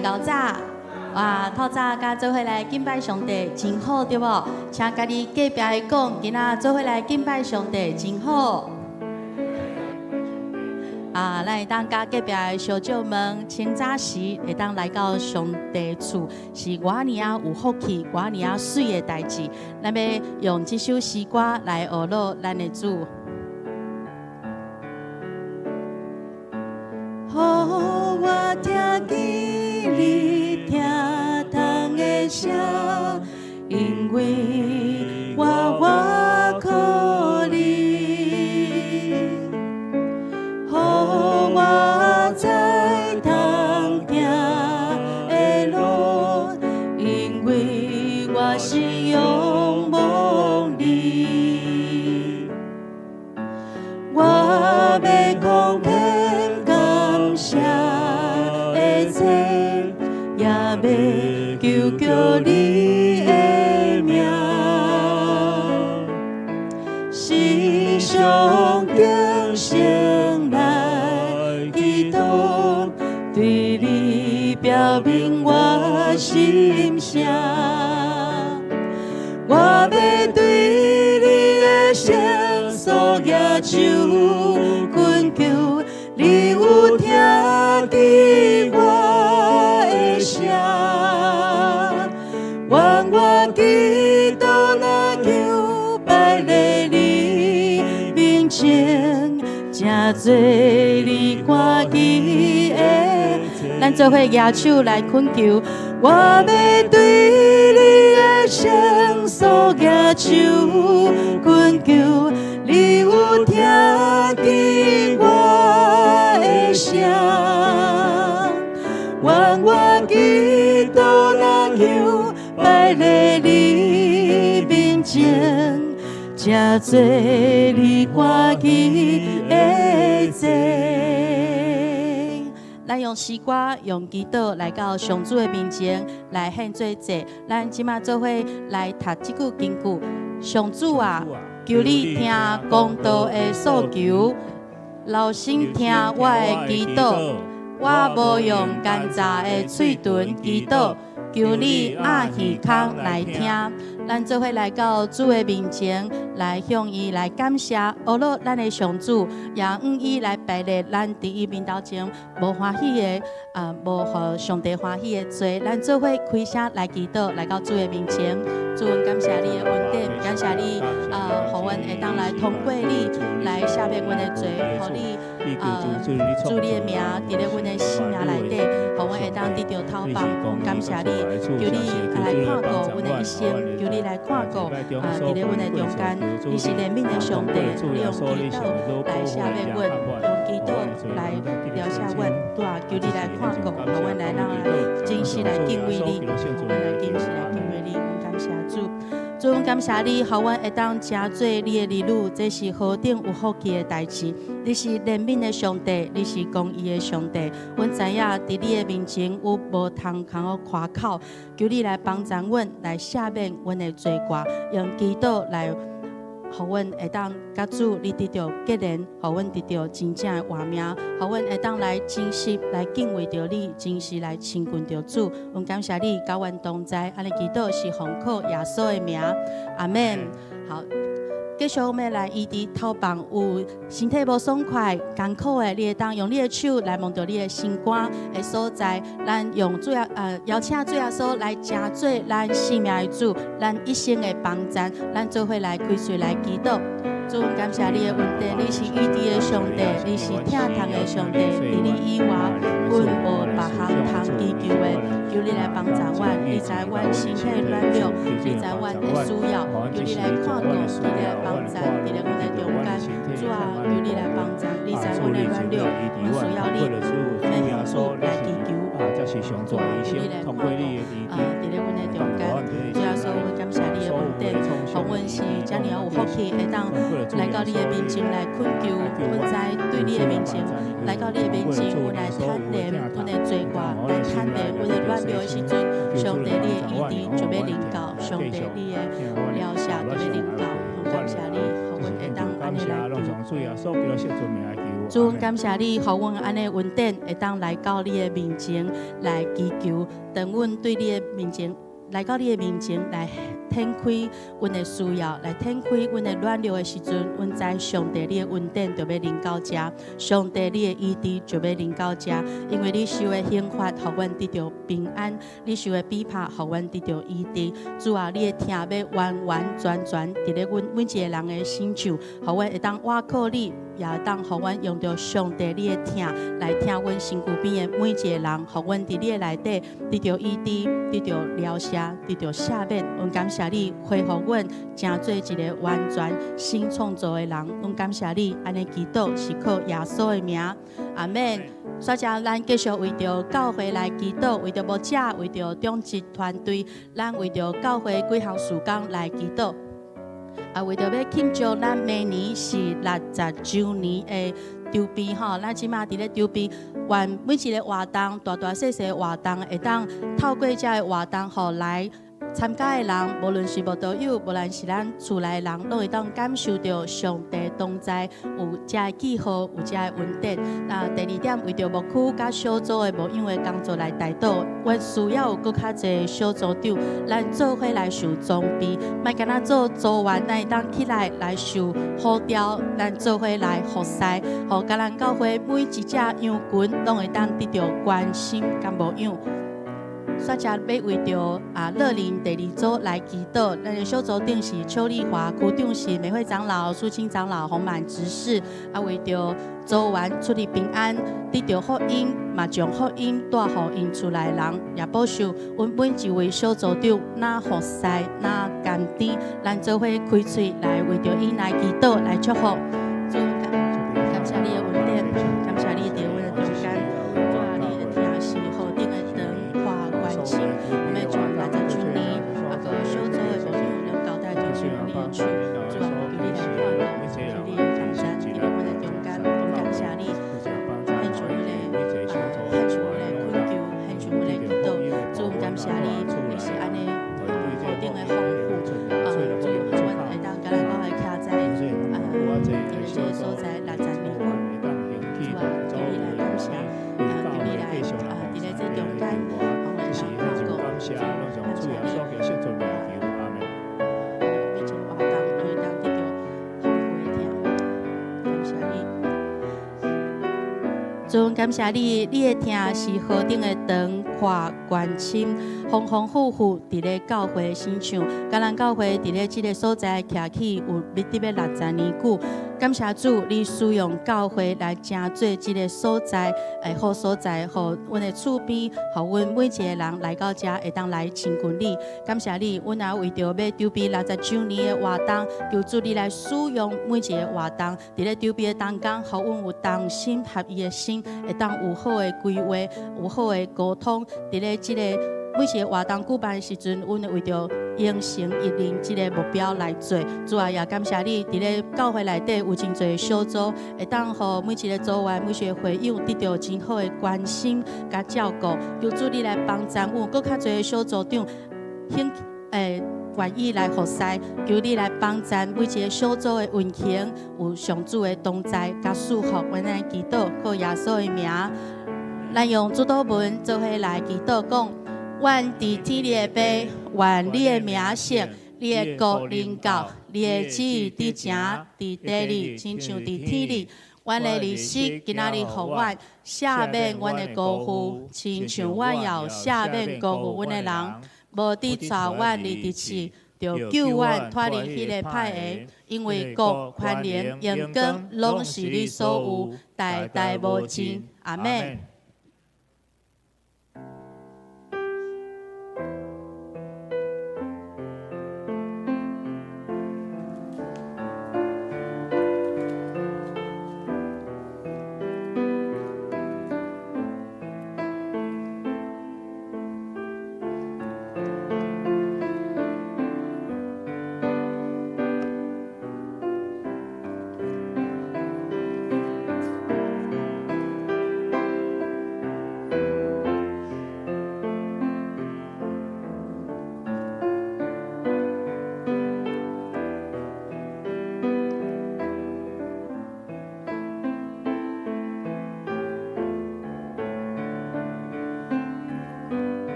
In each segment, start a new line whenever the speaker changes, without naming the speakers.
家𠢕早。哇，透早佮做伙來敬拜上帝，真好，對無？請佮你隔壁的講，今仔做伙來敬拜上帝，真好。啊，咱會當佮隔壁的相借問，清早時會當來到上帝厝，是偌爾仔有福氣，偌爾仔媠的代誌。咱欲用這首詩歌來學樂咱的主。予我聽見你疼痛的聲，因為我倚靠你。予我知通行的路，因為我是仰望你。我欲奉獻感謝的祭，也欲求告你的名，時常敬虔來祈禱，對你表明我心聲。我欲對你的聖所舉手懇求，你有聽見我的聲。願我祈禱若求擺佇你面前，成做你歡喜的。咱做伙舉手來懇求，我欲對你的聖所舉手懇求，你有聽見我的聲。願我祈禱若求擺佇你面前，成做你歡喜的祭。咱用詩歌、用祈禱來到上主的面前來獻做祭。咱這馬做伙來讀這句經句：上主啊，求你聽公道的訴求，留心聽我的祈禱。我無用奸詐的喙唇祈禱，求你掩耳孔來聽。咱做伙來到主的面前，來向伊來感謝，阿樂咱的上主，也向伊來擺列咱佇伊面頭前無歡喜的，啊，無予上帝歡喜的罪。咱做伙開聲來祈禱，來到主的面前。主，阮感謝你的恩典，感謝你啊，予阮會當來通過你來赦免阮的罪，予你啊，主你的名佇咧阮的生命內底，予阮會當得著透放。感謝你，求你來看顧阮的一生，求你來看顧啊，佇咧阮的中間，你是憐憫的上帝，你用祈禱來赦免阮，用祈禱來療赦阮。主啊，求你來看顧，予阮來當來真實來敬畏你，予阮來真實來敬畏你。阮感謝主。主，阮感謝你，予阮會當成做你的兒女，這是何等有福氣的代誌。你是憐憫的上帝，你是公義的上帝。阮知影佇你的面前有無通通好誇口，求你來幫助阮，來赦免阮的罪過，用祈禱來予阮會當佮主你得著結連，予阮得著真正的活命，予阮會當來真實來敬畏著你，真實來親近著主。阮感謝你，佮阮同在，按呢祈禱是奉靠耶穌的名，阿們。好。繼續我們來醫治頭房有身體無爽快、艱苦的，你會當用你的手來摸著你的心肝的所在。咱用主耶邀請主耶穌來成做咱生命的主，咱一生的幫贊。咱做伙來開喙來祈禱。主，感謝你的恩典，你是醫治的上帝，你是疼痛的上帝。除你以外，阮無別項通祈求的，求你來幫助阮。你知阮身體軟弱，你知阮的需要，求你來看顧，求你來幫贊，佇咧阮的中間。主啊，求你來幫贊，你知阮的軟弱，阮需要你，欲向主來祈求。主啊，求你來看顧，啊，佇咧阮的中間。主耶穌，阮感謝你的恩典，予阮是遮爾有福氣，會當來到你的面前來懇求。阮知對你的面前，來到你的面前，阮來坦然阮的罪過，來坦然阮的軟弱的時陣，上帝你的醫治就欲臨到，上帝你的療赦就欲臨到。感謝你，予阮會當按呢按呢
謝，
來
攏
求。
從主耶穌基督聖尊名來求。
主，感謝你，予阮按呢恩典，會當來到你的面前來祈求。當阮對你的面前來到你的面前來展開阮的需要，來展開阮的軟弱的時陣，阮知上帝你的恩典就欲臨到遮，上帝你的醫治就欲臨到遮，因為你受的刑罰，予阮得著平安；你受的鞭拍，予阮得著醫治。主啊，你的疼欲完完全全佇咧阮每一个人的身上，予阮會當倚靠你，也會當予阮用著上帝你的疼來疼阮身軀邊的每一個人，予阮佇你的內底得著醫治，得著療赦，得著赦免。阮感謝你恢復阮，成做一個完全新創造的人。阮感謝你，按呢祈禱是靠耶穌的名，阿們。煞者咱繼續為著教會來祈禱，為著牧者，為著長執團隊，咱為著教會幾項事工來祈禱。啊，為著欲慶祝咱明年是60週年的籌備吼，咱這馬佇咧籌備，願每一個活動，大大細細活動，會當透過這个活動，予來參加的人，無論是慕道友，無論是咱厝內人，攏會當感受著上帝同在，有這个記號，有這個恩典。那第二點，為著牧區佮小組的牧養的工作來代禱，阮需要有閣較濟小組長，咱做伙來受裝備，莫干焦做組員，咱會當起來來受呼召，咱做伙來服侍，予迦南教會每一隻羊群攏會當得著關心佮牧養。煞者欲為著啊樂齡第二組來祈禱，咱的小組長是邱麗華，區長是美惠長老、蘇青長老、洪滿執事。啊，為著組員出入平安，得著福音，嘛將福音帶予𪜶厝內人，也保守阮每一位小組長，若服侍，若甘甜，咱做伙開喙來為著𪜶來祈禱，來祝福。主感感謝你的恩典，感謝你佇阮的中間，主啊，你的疼是何等的長闊關心，我們將60週年啊閣小組的牧養攏交代佇你的手，主啊，求你來看顧，求你來幫贊，佇阮的中間，阮感謝你，獻上阮的啊，獻上阮的懇求，獻上阮的祈禱，主感謝你，你是按呢何等的豐富，啊，主，予阮會當佮咱講會徛在啊，佇咧這个所在60年久，主啊，求你來感謝，啊，求你來啊，佇咧這中間，予阮會當看顧，主，感謝你。每一個活動攏會當得著豐富的疼，感謝你。主，感謝你，你的疼是何等的長闊關深，豐豐富富佇咧教會身上。迦南教會佇咧這个所在徛起有欲欲60年久。感謝主，你使用教會來成做這个所在，會好所在，予阮的厝邊，予阮每一個人來到遮會當來親近你。感謝你，阮也為著欲籌備60週年的活動，求主你來使用每一个活動，佇咧籌備的當中，予阮有同心合意的心，會當有好的規劃，有好的溝通。佇咧這個每一个活動舉辦的時陣，阮會為著完成一零這个目標來做。主啊，也感謝你，佇咧教會內底有真濟小組，會當予每一個組員、每一個會友得著真好的關心佮照顧。求主你來幫贊阮，閣較濟小組長，興願意來服侍，求你來幫贊每一個小組的運行，有上主的同在佮祝福。阮來祈禱，靠耶穌的名，咱用主禱文做伙來祈禱，講：阮佇天裡的父，願你的名聖，你的國臨到，你的旨意佇成，佇地裡，親像佇天裡。阮的日食今仔日予阮，赦免阮的辜負，親像阮也有赦免辜負阮的人。無得帶阮入佇試，著救阮脫離彼個歹的，因為國、權能、榮光，攏是你所有，代代無盡。阿們。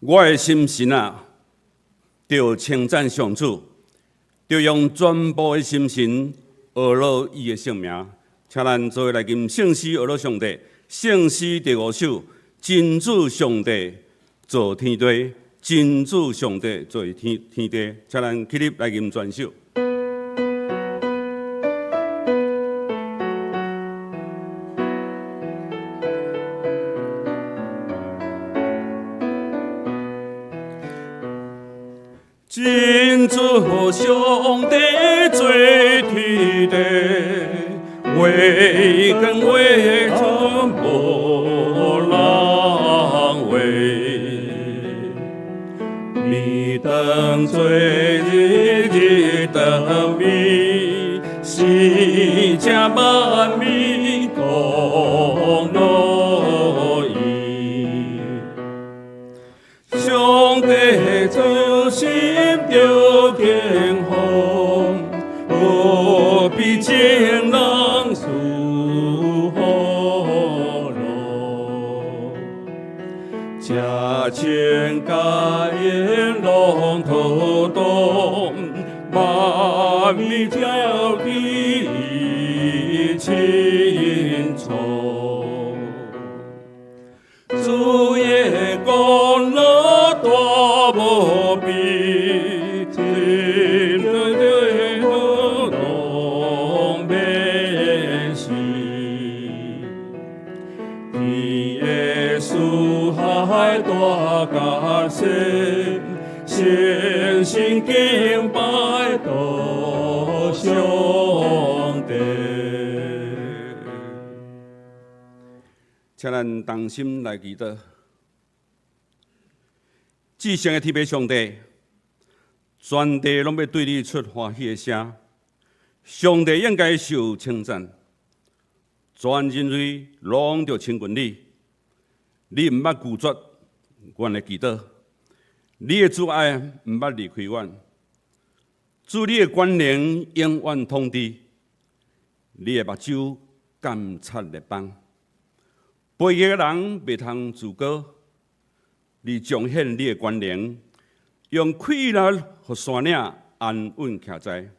我的心神啊，著稱讚上主，著用全部的心神呵咾伊的聖名。請咱做伙來吟聖詩呵咾上帝，聖詩第五首，真主上帝造天地，真主上帝造天天地，請咱起立來吟全首。真主上帝造天地，月光月出無人話，暝當做日，日當暝，時正萬民共樂意。上帝慈心著敬奉，無比眾人賜福樂。這千家言攏妥當，萬民條理清楚。主的功勞大無比，天地攏免死。天的四海大甲善，誠心敬拜多上帝。請咱同心來祈禱，至聖的天父上帝，全地攏欲對你出歡喜的聲。上帝應該受稱讚，全人類攏著親近你。你毋捌拒絕阮的祈禱，你的慈愛毋捌離開阮。主你的權能永遠統治，你的目睭監察列邦。背逆的人袂通自高，你彰顯你的權能，用氣力予山嶺安穩徛在。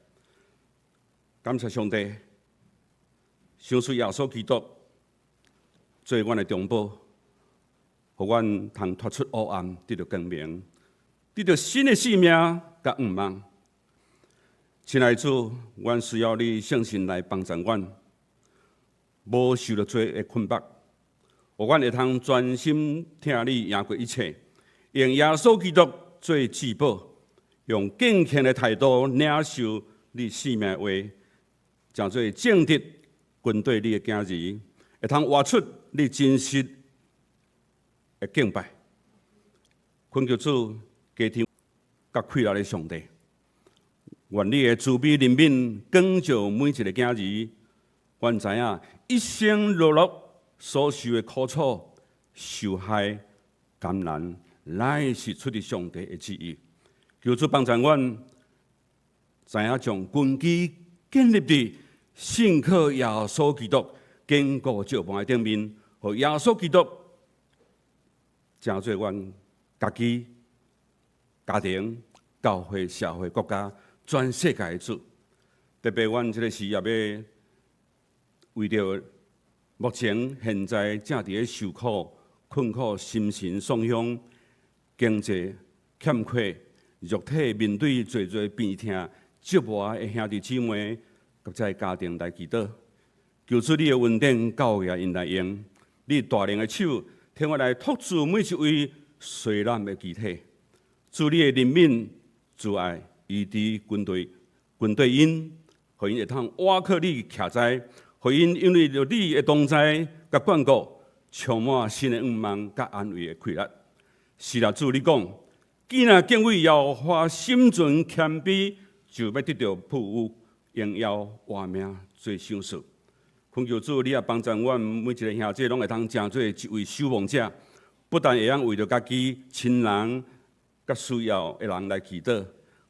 感謝上帝，賞賜耶穌基督做阮的中保，予阮通脫出黑暗，得著光明，得著新的生命佮向望。親愛的主，阮需要你聖神來幫助阮，無受著罪的捆綁。予阮會通專心疼你贏過一切，用耶穌基督做至寶，用敬虔的態度領受你生命的話，成做正直軍隊你的囝兒，會通活出你真實的敬拜。懇求主家庭佮快樂的上帝，願你的慈悲憐憫光照每一个囝兒。阮知影一生碌碌所受的苦楚、受害、艱難，乃是出自上帝的旨意。求主幫助阮，知影將根基建立佇信靠耶穌基督堅固石磐的頂面，予耶穌基督成做阮家己、家庭、教會、社會、國家、全世界的主。特別阮這个時也欲為著目前現在正佇咧受苦、困苦、心神創傷、經濟欠缺、肉體面對濟濟病痛折磨的兄弟姊妹及這家庭來祈禱，求主你的恩典夠額𪜶來用，你大能的手，替我來托住每一位衰懶的肢體，主你的憐憫、慈愛、醫治軍隊、軍隊𪜶，予𪜶會通倚靠你徛在。予𪜶因為著你的同在佮眷顧，充滿新的向望佮安慰的氣力。是啦，主你講，既若敬畏耶和華，心存謙卑，就欲得著富有、榮耀、活命做賞賜。懇求主，你也幫助阮每一个兄弟，攏會通成做一位守望者，不但會曉為著家己親人佮需要的人來祈禱，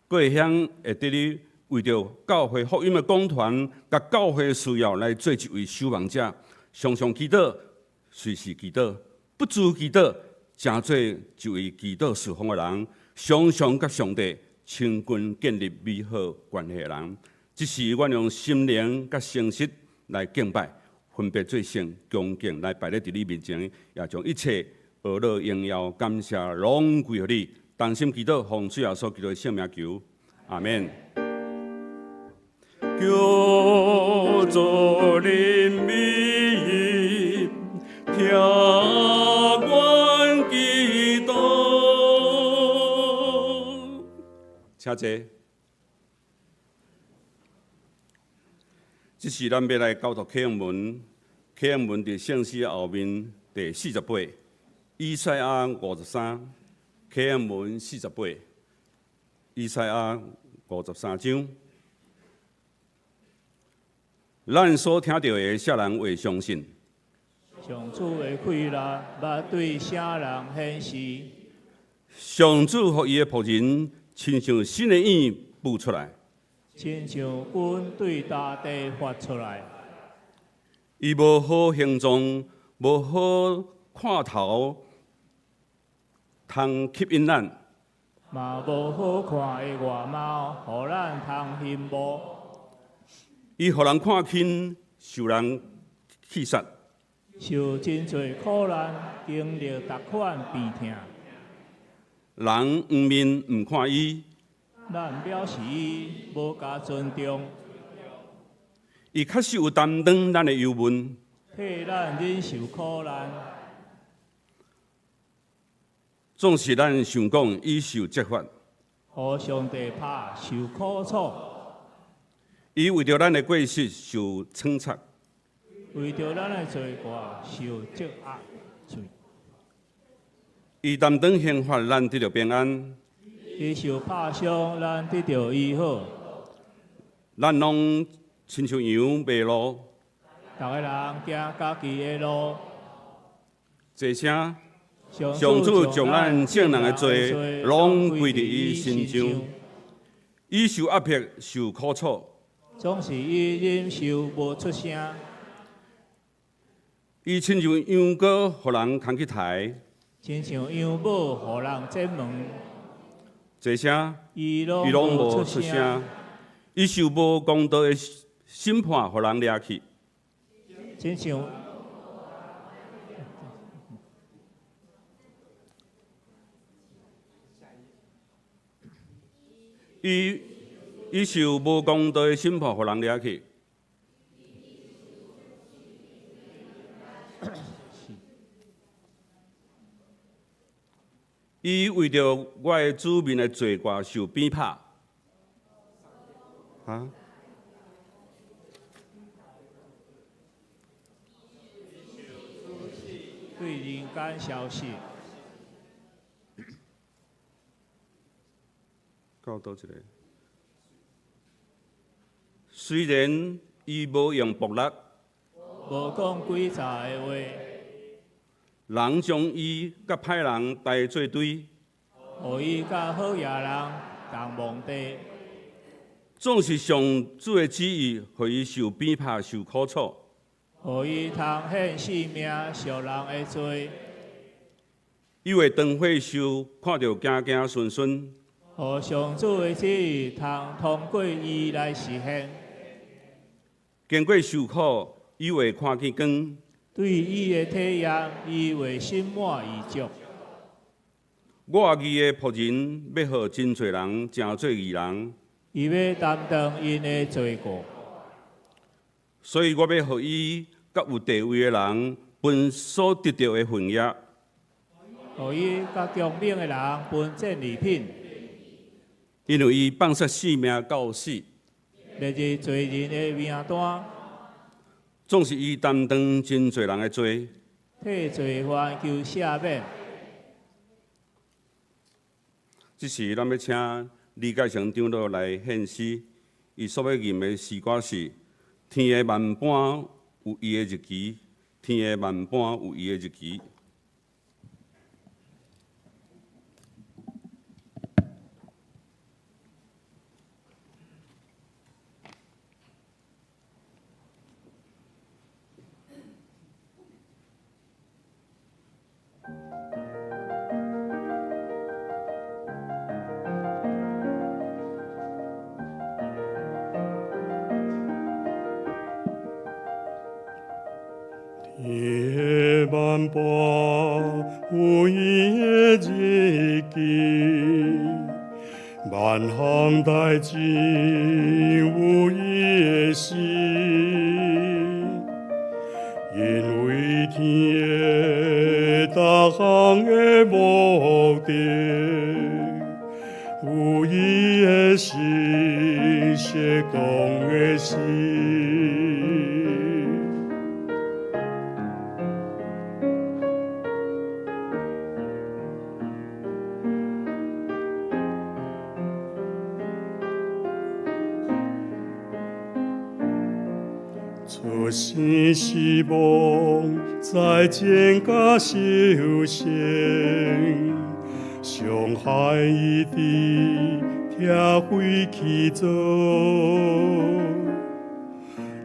閣會曉會得你為著教會福音的講團佮教會需要來做一位守望者，常常祈禱，隨時祈禱，不住祈禱，成做一位祈禱事奉的人，常常佮上帝親近建立美好關係的人。這時，阮用心靈佮誠實來敬拜，分別做聖，恭敬來擺咧佇你面前，也將一切呵咾榮耀感謝攏歸予你。同心祈禱，奉主耶穌基督的聖名求，阿們。求主憐憫，聽阮祈禱。請坐。這時咱欲來交讀啟應文，啟應文佇聖詩後面第四十八，以賽亞五十三，啟應文四十八，以賽亞五十三章。咱所聽著的，啥人會相信？
上主的氣力，欲對啥人顯示？
上主予伊的僕人，親像新的影浮出來，
親像雲對大地發出來。
伊無好形狀，無好看頭，通吸引咱。
嘛無好看的外貌，予咱通羨慕。
伊予人看輕，受人棄殺。
受真濟苦難，經歷逐款病痛。
人掩面毋看伊，
咱藐視伊，無共尊重。
伊確實有擔當咱的憂悶，
替咱忍受苦難。
總是咱想講伊受責罰，
予上帝拍受苦楚。
伊為著咱的過失受懲罰，
為著咱的罪過受責壓。
伊擔當刑罰，咱得著平安。
伊受拍傷，咱得著醫好。
咱攏親像羊迷路，
逐个人行家己的路。
這聲，上主將咱眾人的罪攏歸佇伊身上，伊受壓迫，受苦楚。
總是伊忍受無出聲。
伊親像羊羔，予人牽去刣。
親像羊母，予人剪毛。
這聲，
伊
伊攏無出聲。伊受無公道的審判，予人掠去。
親像
伊受無公道的審判，予人掠去。伊為著我的子民的罪過受鞭拍。啊？
對人間消失。
到佗一个？雖然伊無用暴力，
無講詭詐的話，
人將伊佮歹人刣做堆，
予伊佮好野人仝墓地。
總是上主的旨意，予伊受鞭拍、受苦楚，
予伊通獻性命贖人的罪。
伊會當血受，看著驚驚惇惇。
予上主的旨意通通過伊來實現。
經過受苦，伊會看見光。
對伊的體驗，伊會心滿意足。
我義的僕人欲予真濟人成做義人，
伊欲擔當𪜶的罪過。
所以我欲予伊佮有地位的人分所得著的份業。
予伊佮強猛的人分戰利品。
因為伊放捨性命到死，
列入罪人的名單。
總是伊擔當真濟人的罪，
替罪犯求赦免。
這時，咱欲請李介成長老來獻詩，伊所欲吟的詩歌是《天的萬般有伊的日期》，天的萬般有伊的日期。
万般有伊的日记，万项代誌有伊的時，因為天的逐項的目的，有伊的時，適當的時。出生死亡，再見甲修成，傷害醫治，拆毀起造，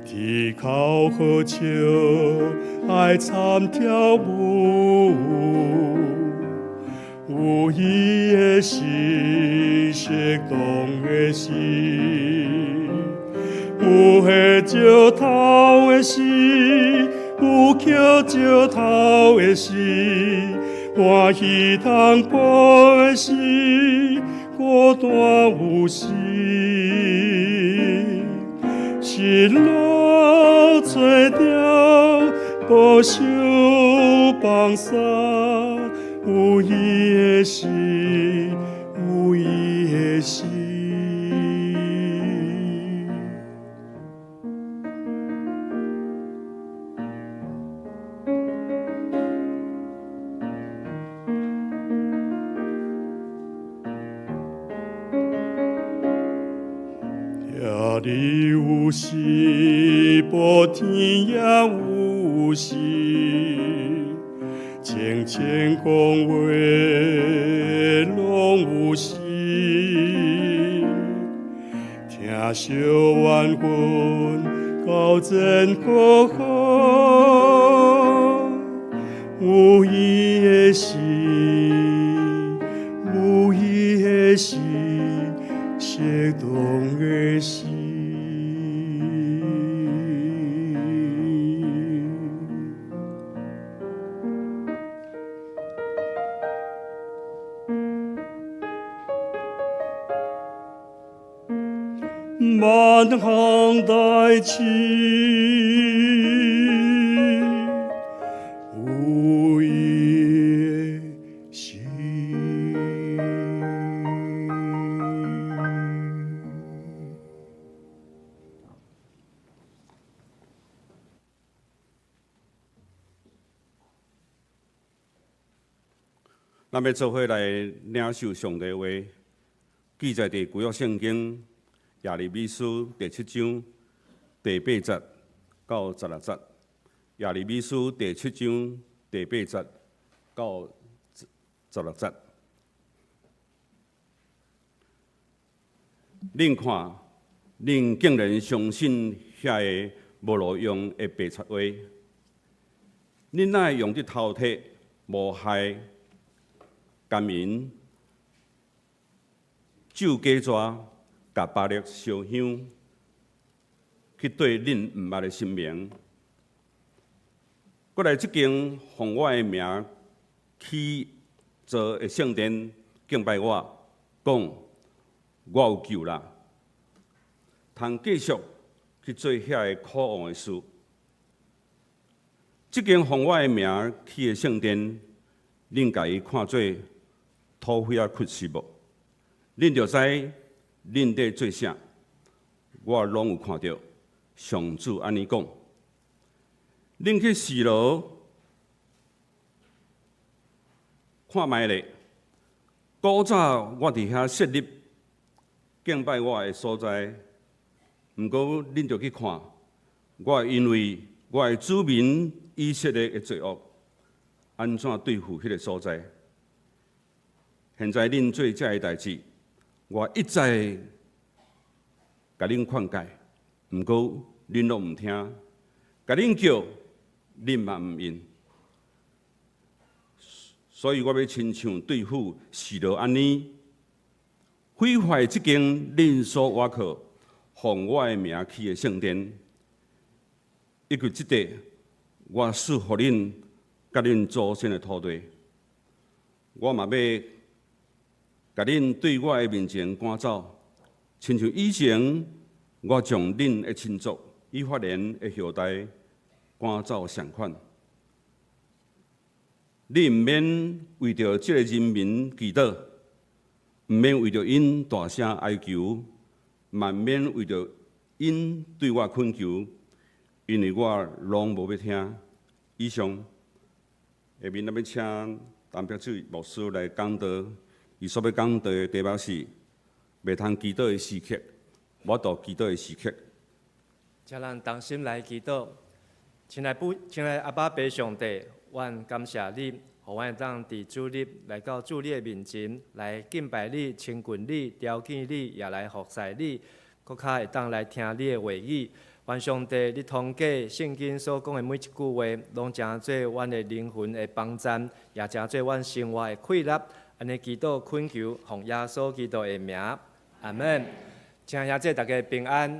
天口好笑，愛參跳舞，有伊的時，適當的時。有彼石頭的時，有抾石頭的時，歡喜痛苦的時，孤單有時。失落找著，保守放捒，有伊的時，有伊的時。地有時，無天也有時，清清講話攏有時，疼惜緣分到真可好，有伊的時，有伊的時，適當的時。萬項代誌有伊的時。
咱欲做伙來領受上帝話，記載佇舊約聖經耶利米書第七章第八節到十六節。耶利米書第七章第八節到十六節。恁看，恁竟然相信遐个無路用的白賊話？恁哪會用得偷提、謀害、奸淫、咒假蛇、共巴力燒香，去對恁毋捌的神明，閣來這間奉我的名起造的聖殿敬拜我，講我有救啦，通繼續去做遐个可惡的事。這間奉我的名起的聖殿，恁共伊看做土匪仔窟是無？恁就知恁佇做啥？我攏有看著。上主按呢講，恁去示羅看覓咧？古早我佇遐設立敬拜我的所在，毋過恁著去看，我因為我的子民以色列的罪惡，按怎對付彼个所在？現在恁做這个代誌，我一再共恁勸誡，毋過恁攏毋聽，共恁叫，恁嘛毋應。所以我欲親像對付示羅按呢，毀壞這間恁所倚靠、奉我的名起的聖殿，以及這塊我賜予恁佮恁祖先的土地。我嘛欲共恁對我的面前趕走，親像以前我將恁的親族以法蓮的後代趕走相款。你毋免為著這个人民祈禱，毋免為著𪜶大聲哀求，嘛毋免為著𪜶對我懇求，因為我攏無欲聽。以上，下面咱欲請陳碧水牧師來講道，伊所欲講道的題目是袂通祈禱的時刻，無法度祈禱的時刻。
請咱同心來祈禱，親愛父，親愛阿爸父上帝，阮感謝你，予阮會當佇主日來到主你的面前，來敬拜你、親近你、朝見你，也來服侍你，閣較會當來聽你的話語。願上帝，你通過聖經所講的每一句話，攏成做阮的靈魂的幫贊，也成做阮生活的氣力。按呢祈禱懇求，奉耶穌基督的名，阿門。請兄姊大家平安。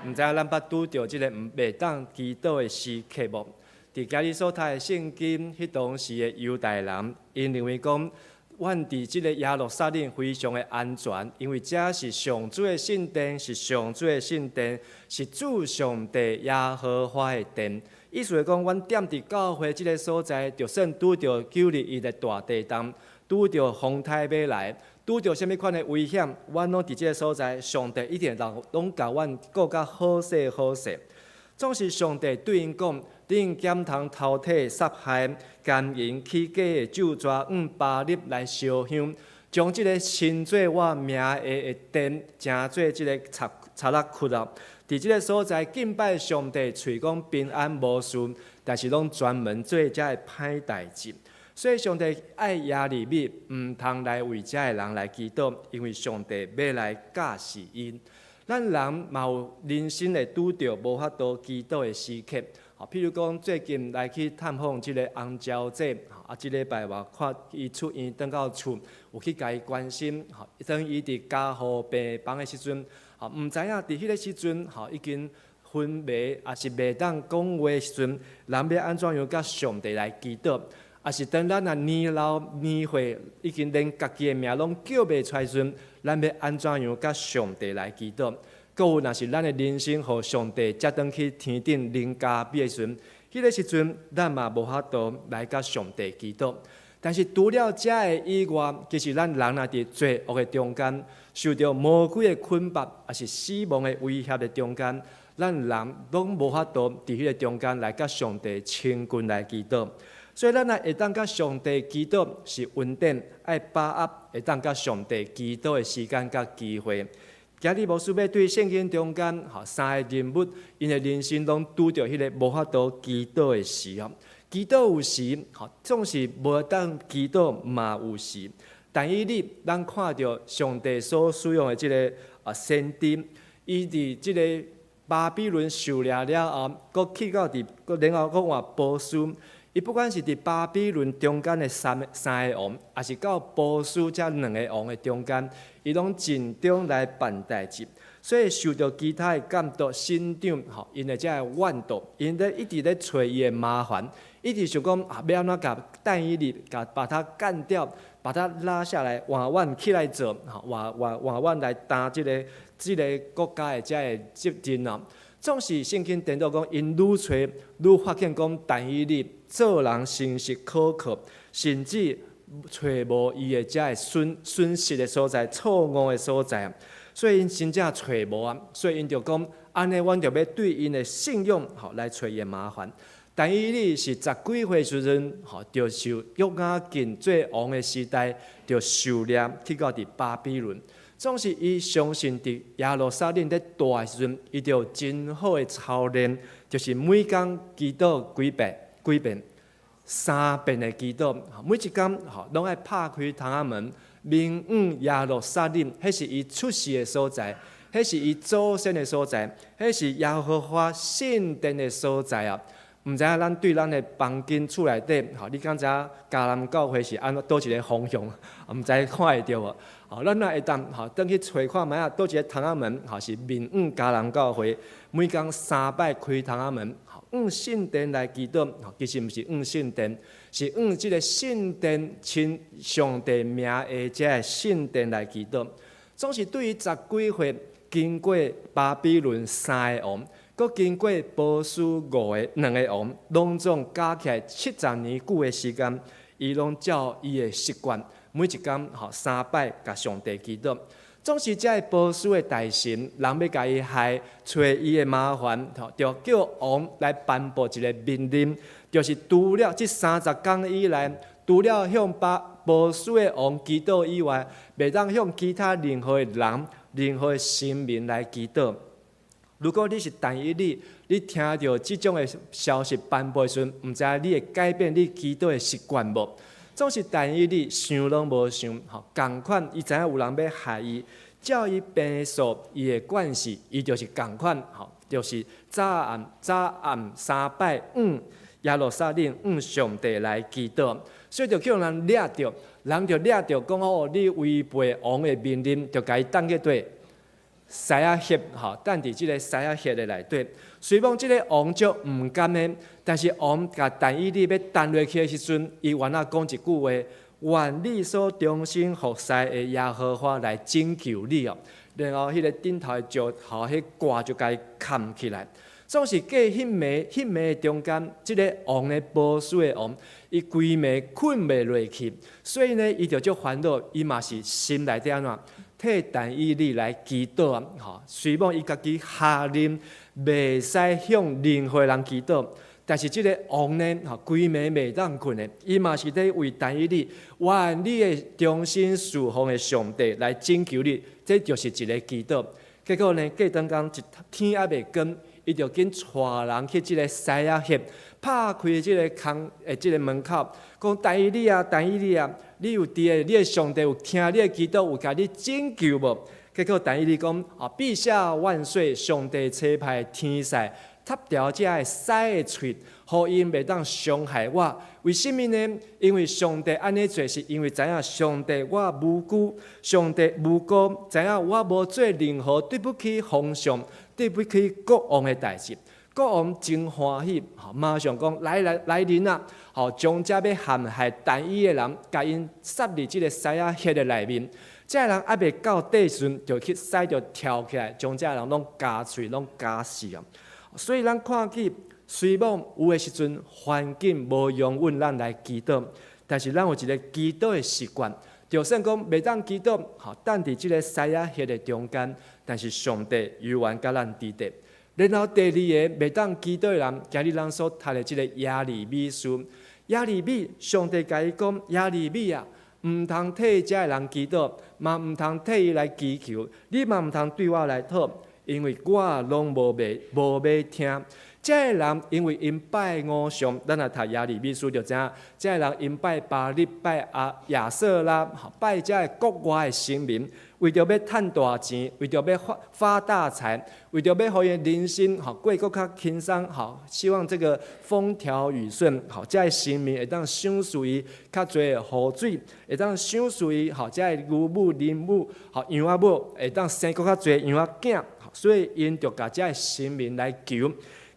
毋知影咱捌拄著這个毋袂當祈禱的時刻無？佇今日所讀的聖經，彼當時的猶大人，𪜶認為講，阮佇這个耶路撒冷非常的安全，因為這是上主的聖殿，是上主的聖殿，是主上帝耶和華的殿。意思是講，阮踮佇教會這个所在，就算拄著9·21的大地震，拄著風颱欲來，拄著啥物款的危險，阮攏佇這个所在，上帝一定攏攏共阮顧甲好勢好勢。總是上帝對𪜶講：恁敢通偷提殺害、姦淫、起假的咒詛，向巴力來燒香，將這个稱做我名的殿，成做這个賊賊仔窟啊！佇這个所在敬拜上帝，喙講平安無事，但是攏專門做遮个歹代誌。所以上帝愛耶利米，毋通來為遮个人來祈禱，因為上帝欲來教示𪜶。咱人嘛有人生會拄著無法度祈禱的時刻，吼，譬如講最近來去探訪這个洪昭姐，啊，這禮拜我看伊出院轉到厝，有去共伊關心，吼，當伊佇加護病房的時陣，吼，毋知影佇彼个時陣，吼，已經昏迷，抑是袂當講話的時陣，人欲按怎樣佮上帝來祈禱？抑是當咱若年老年歲已經連家己的名攏叫袂出來時陣，咱欲按怎樣佮上帝來祈禱？閣有若是咱的人生予上帝接轉去天頂靈家美的時陣，彼个時陣咱嘛無法度來佮上帝祈禱。但是除了遮个以外，其實咱人若佇罪惡的中間，受著魔鬼的捆縛，抑是死亡的威脅的中間，咱人攏無法度佇彼个中間來佮上帝親近來祈禱。所以咱若會當佮上帝祈禱是恩典，愛把握會當佮上帝祈禱的時間佮機會。今日牧師欲對聖經中間吼三个人物，𪜶的人生攏拄著彼个無法度祈禱的時候。祈禱有時，吼總是無當祈禱嘛有時。但以理，咱看著上帝所使用的這个先知，伊佇這个巴比倫受掠了後，閣去到佇，閣然後閣換波斯。伊不管是佇巴比倫中間的三三个王，抑是到波斯這兩个王的中間，伊攏盡忠來辦代誌，所以受著其他的監督、省長，吼，𪜶的這个怨妒，𪜶咧一直咧揣伊的麻煩，一直想講啊，欲按怎共但以理，共把他幹掉，把他拉下來，換阮起來做，吼，換換換阮來擔這个國家的這个責任哦。總是聖經顛倒講，𪜶愈揣愈發現講，但以理做人誠實可靠，甚至揣無伊的遮个損損失的所在、錯誤的所在，所以𪜶真正揣無啊，所以𪜶就講，按呢，阮就欲對𪜶的信仰吼來揣伊的麻煩。但以理是十幾歲時陣，吼，就受約雅敬做王的時代，就受掠去到佇巴比倫。總是伊相信佇耶路撒冷咧蹛的時陣，伊就有真好的操練，就是每工祈禱幾遍、幾遍、三遍的祈禱。每一工吼攏愛拍開窗仔門，面向耶路撒冷，彼是伊出世的所在，彼是伊祖先的所在，彼是耶和華聖殿的所在啊！毋知影咱對咱的房間厝內底，吼，你敢知影迦南教會是按怎佗一个方向？毋知看會著無？吼，咱若會當吼，轉去揣看覓仔，佗一个窗仔門，吼是面向迦南教會，每工三擺開窗仔門，吼，向聖殿來祈禱，其實毋是向聖殿，是向這个聖殿稱上帝名的這个聖殿來祈禱。總是對於十幾歲經過巴比倫三个王，閣經過波斯五个兩个王，攏總加起來70年久的時間，伊攏照伊的習慣，每一工吼三擺共上帝祈禱。總是這个波斯的大臣，人欲共伊害，揣伊的麻煩，吼，就叫王來頒布一个命令，就是除了這30工以來，除了向巴波斯的王祈禱以外，袂當向其他任何的人、任何的神明來祈禱。如果你是但以理，你聽著這種的消息頒布的時陣，毋知影你會改變你祈禱的習慣無？總是但以理想攏無想，吼，仝款伊知影有人欲害伊，照伊平素伊的慣勢，伊就是仝款，吼，就是早暗早暗三擺，向耶路撒冷向上帝來祈禱，所以就叫人掠著，人就掠著講哦，你違背王的命令，就共伊擲去佗獅仔穴，吼，擲佇這个獅仔穴的內底。雖罔這个王足毋甘的，但是王共但以理欲擲落去的時陣，伊原來講一句話：願你所忠心服侍的耶和華來拯救你哦。然後彼个頂頭的石頭，彼蓋就共伊崁起來。總是過彼暝，彼暝的中間，這个王的波斯的王，伊規暝睏袂落去，所以呢，伊就足煩惱，伊嘛是心內底按怎替但以理來祈禱啊！吼，雖罔伊家己下令袂使向任何人祈禱，但是這个王呢，吼，規暝袂當睏的，伊嘛是咧為但以理，願你的忠心侍奉的上帝來拯救你，這就是一个祈禱。結果呢，過當工一天猶未光，伊就緊帶人去這个獅仔穴，拍開這个空的這个門口，講但以理啊，但以理啊，你有佇个，你的上帝有聽你的祈禱，有共你拯救無？結果但以理講啊，陛下萬歲，上帝差派天使，插牢這个獅的喙，予𪜶袂當傷害我。為啥物呢？因為上帝按呢做，是因為知影上帝我無辜，上帝無辜，知影我無做任何對不起皇上、對不起國王的代誌。國王真歡喜，馬上講來來來人啊！吼，將這欲陷害但以理的人，共𪜶殺佇這个獅仔穴的內面。這个人猶未到底時陣，就去獅就跳起來，將這个人攏咬喙，攏咬死啊！所以咱看見，雖罔有的時陣環境無容允咱來祈禱，但是咱有一个祈禱的習慣，就算講袂當祈禱，吼，擲佇這个獅仔穴的中間，但是上帝猶原佮咱佇咧。然後第二个袂當祈禱的人，今日咱所讀的這个耶利米書，耶利米，上帝共伊講，耶利米啊，毋通替這个人祈禱，嘛毋通替伊來祈求，你嘛毋通對我來禱，因為我攏無欲無欲聽。這个人因為𪜶拜偶像，咱若讀耶利米書就知影，這个人𪜶拜巴力、拜阿亞舍拉，拜這个國外的神明，為著欲趁大錢，為著欲發發大財，為著欲予𪜶人生吼過閣較輕鬆，吼希望這个風調雨順，吼這个神明會當賞賜伊較濟的雨水，會當賞賜伊吼這个牛母、奶母、吼羊仔母會當生閣較濟羊仔囝，所以𪜶就共這个神明來求。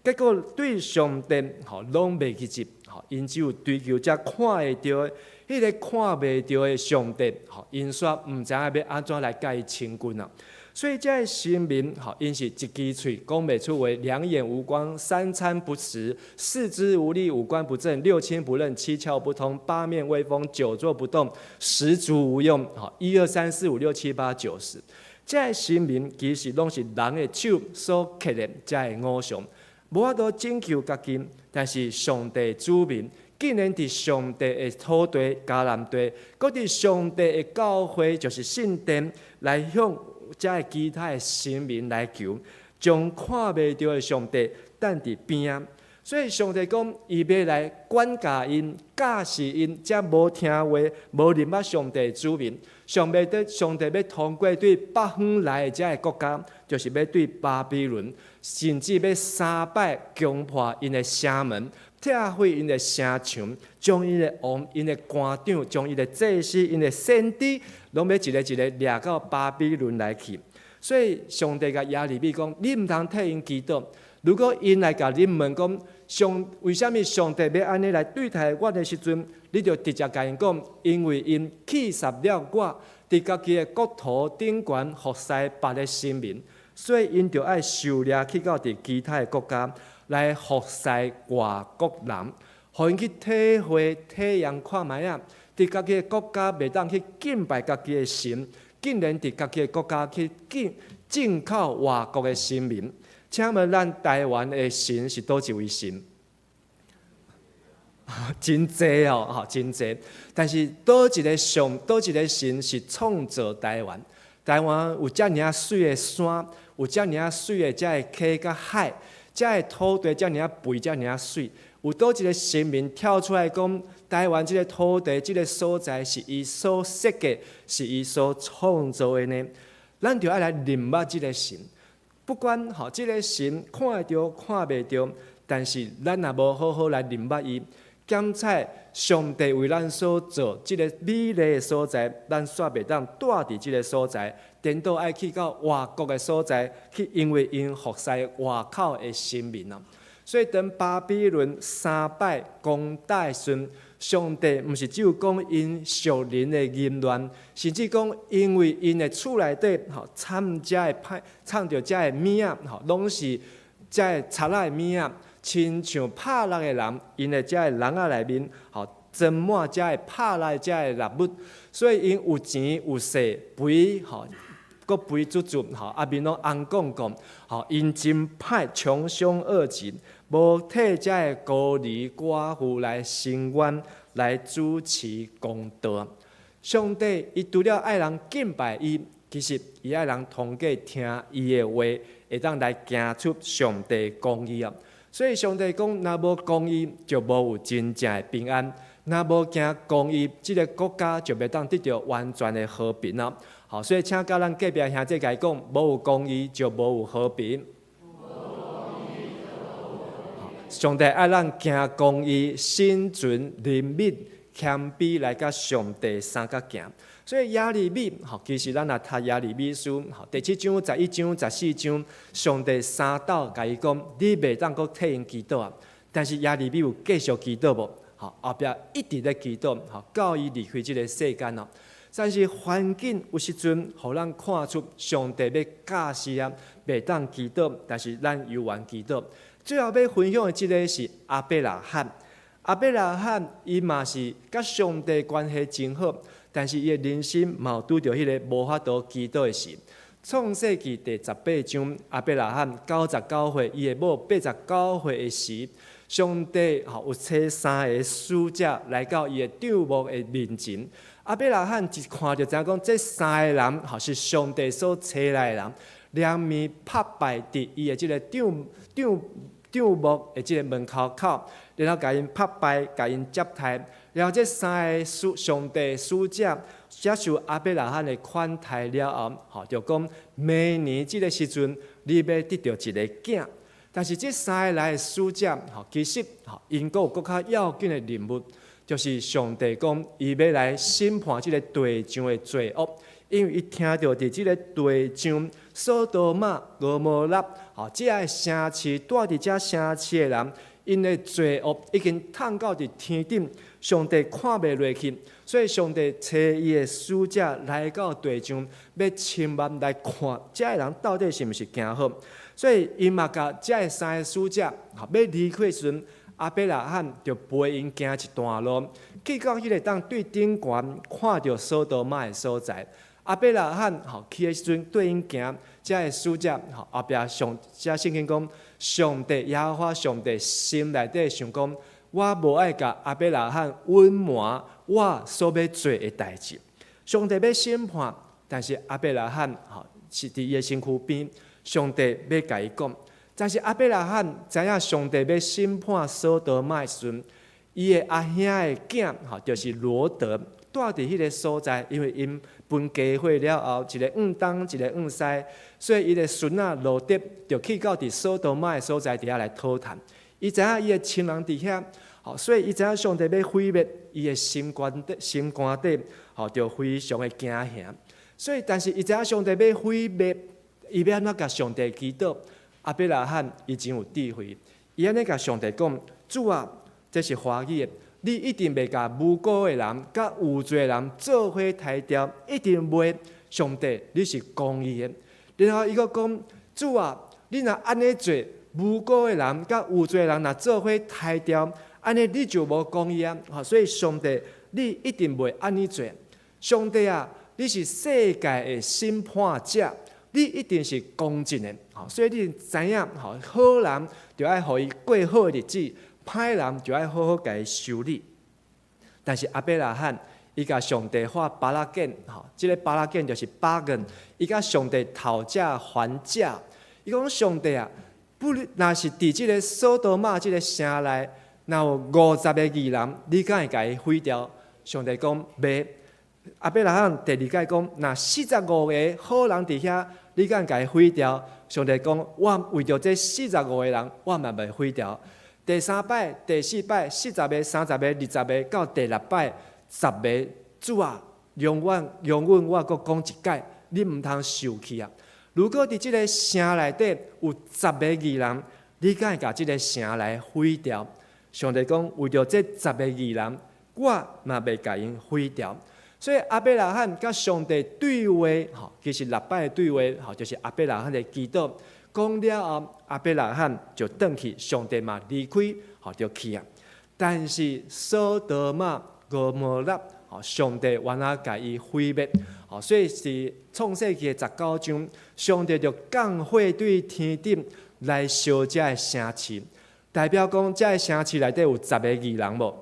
結果對上帝吼攏袂記得，吼𪜶只有追求這看會著的，彼个看袂著的上帝，吼𪜶煞毋知影欲按怎來共伊親近啊。所以這个神明吼，𪜶是一支喙講袂出話，兩眼無光，三餐不食，四肢無力，五官不正，六親不認，七竅不通，八面威風，久坐不動，十足無用。吼，一二三四五六七八九十，這个神明其實攏是人的手所刻的這个偶像。無法度拯救家己，但是上帝子民竟然佇上帝的土地迦南地，閣佇上帝的教會，就是聖殿，來向這个其他的神明來求，將看袂著的上帝擲佇邊仔。所以上帝講，伊欲來管教𪜶、教示𪜶，這無聽話、無認捌上帝的子民。上帝欲通過對北方來的這个國家，就是欲對巴比倫，甚至欲三擺攻破𪜶的城門，拆毀𪜶的城牆，將𪜶的王、𪜶的官長、將𪜶的祭司、𪜶的先知，攏欲一个一个掠到巴比倫來去。所以上帝共耶利米講：你毋通替𪜶祈禱。如果𪜶來共你問講，上為啥物上帝欲按呢來對待阮的時陣，你就直接共𪜶講，因為𪜶棄殺了我，佇家己的國土頂懸服侍別的神明，所以𪜶就愛受掠去到佇其他的國家來服侍外國人，予𪜶去體會體驗看覓仔，佇家己的國家袂當去敬拜家己的神，竟然佇家己的國家去敬進口外國的神明。請問咱台灣的神是佗一位神？真濟哦，吼，真濟。但是佗一个上，佗一个神是創造台灣？台灣有遮爾仔媠的山，有遮爾仔媠的遮个溪佮海，遮个土地遮爾仔肥，遮爾仔媠。有佗一个神明跳出來講，台灣這个土地、這个所在是伊所設計，是伊所創造的呢？咱就愛來認捌這个神。不管吼，這个神看會著、看袂著，但是咱若無好好來認捌伊，檢採上帝為咱所造這个美麗的所在，咱煞袂當蹛佇這个所在，顛倒愛去到外國的所在去，因為𪜶服侍外口的神明啊。所以當巴比倫三擺攻打的時陣，上帝毋是只有講𪜶屬靈的淫亂，甚至講因為𪜶的厝內底吼摻遮的歹，摻著遮的物仔吼，攏是遮的賊仔的物仔，親像拍獵的人，𪜶的遮的籠仔內面吼裝滿遮的拍獵遮的獵物，所以𪜶有錢有勢，肥吼，閣肥嘟嘟吼，啊面攏紅摃摃，吼𪜶真歹，窮兇惡極。無替遮的孤兒寡婦來伸冤，來主持公道。上帝伊除了愛人敬拜伊，其實伊愛人通過聽伊的話，會當來行出上帝公義啊。所以上帝講，若無公義，就無有真正的平安；若無行公義，這个國家就袂當得著完全的和平啊。好，所以請佮咱隔壁兄弟共伊講，無有公義就無有和平。上帝愛咱行公義、心存憐憫、謙卑來佮上帝相佮行。所以耶利米，吼，其實咱若讀耶利米書，吼，第七章、11章、14章，上帝三擺共伊講，你袂當閣替𪜶祈禱啊。但是耶利米有繼續祈禱無？吼，後壁一直咧祈禱，吼，到伊離開這个世間咯。但是環境有時陣，予咱看出上帝欲教示啊，袂當祈禱，但是咱猶原祈禱。最後欲分享的這个是亞伯拉罕。亞伯拉罕伊嘛是佮上帝關係真好，但是伊的人生嘛有拄著彼个無法度祈禱的時。創世記第18章，亞伯拉罕99歲，伊的某89歲的時，上帝吼有差三个使者來到伊的帳幕的面前。亞伯拉罕一看就知影講，這三个人吼是上帝所差來的人，兩面拍拜佇伊的這个帳幕的這个門口口，然後共𪜶拍拜，共𪜶接待。然後這三个上帝使者接受亞伯拉罕的款待了後，吼就講明年這个時陣，你欲得著一个囝。但是這三个來的使者，吼其實吼𪜶閣有閣較要緊的任務，就是上帝講伊欲來審判這个地上的罪惡，因為伊聽著佇這个地上所多瑪、蛾摩拉，吼這个城市蹛佇遮城市的人，𪜶的罪惡已經淌到佇天頂，上帝看袂落去，所以上帝差伊的使者來到地上，欲親目來看遮个人到底是毋是行好。所以𪜶嘛共遮个三个使者，吼欲離開時陣，亞伯拉罕就陪𪜶行一段路，去到彼个當對頂懸看著所多瑪的所在。亞伯拉罕吼去的時陣對𪜶行，遮个使者吼後壁上遮聖經講，上帝耶和華上帝心內底想講，我無愛共亞伯拉罕隱瞞我所欲做的代誌。上帝欲審判，但是亞伯拉罕吼是佇伊的身軀邊，上帝欲共伊講。但是亞伯拉罕知影上帝欲審判所多瑪的時陣，伊的阿兄的囝吼就是羅得，蹛佇彼个所在，因為𪜶分家伙了後，一个往東，一个往西，所以伊的孫仔羅得就去到佇所多瑪的所在佇遐來討趁。伊知影伊的親人佇遐，吼，所以伊知影上帝欲毀滅伊的心肝底，心肝底，吼，就非常的驚嚇。所以，但是伊知影上帝欲毀滅，伊欲按怎共上帝祈禱？亞伯拉罕伊真有智慧，伊伊按呢共上帝講：主啊，這是歡喜的，你一定袂共無辜的人佮有罪的人做伙刣掉，一定袂。上帝，你是公義的。然後伊閣講：主啊，你若按呢做，無辜的人佮有罪的人若做伙刣掉，按呢你就無公義啊！所以上帝，你一定袂按呢做。上帝啊，你是世界的審判者，你一定是公正的。所以你知影，好人就愛予伊過好的日子，歹人就愛好好共伊修理。但是亞伯拉罕，伊共上帝畫巴拉建，這个巴拉建就是 bargain，伊共上帝討價還價。伊講上帝啊，不，若是佇這个所多瑪這个城內，若有50個義人，你敢會共伊毀掉？上帝講袂。亞伯拉罕第二擺講，若45個好人佇遐，你敢會共伊毀掉？上帝講，我為著這45個人，我嘛袂毀掉。第三擺、第四擺，40個、30個、20個，到第六擺，十個，主啊，容我容允我閣講一擺，你毋通受氣啊！如果佇這个城內底有十个義人，你敢會共這个城來毀掉？上帝講，為著這十个義人，我嘛袂共𪜶毀掉。所以亞伯拉罕佮上帝對話，吼，其實六擺對話，吼，就是亞伯拉罕的祈禱。講了後，亞伯拉罕就轉去，上帝嘛離開，吼，就去啊。但是所多瑪、蛾摩拉，吼，上帝原來共伊毀滅，吼，所以是創世記的19章，上帝就降火對天頂來燒這个城市，代表講這个城市內底有十個義人無？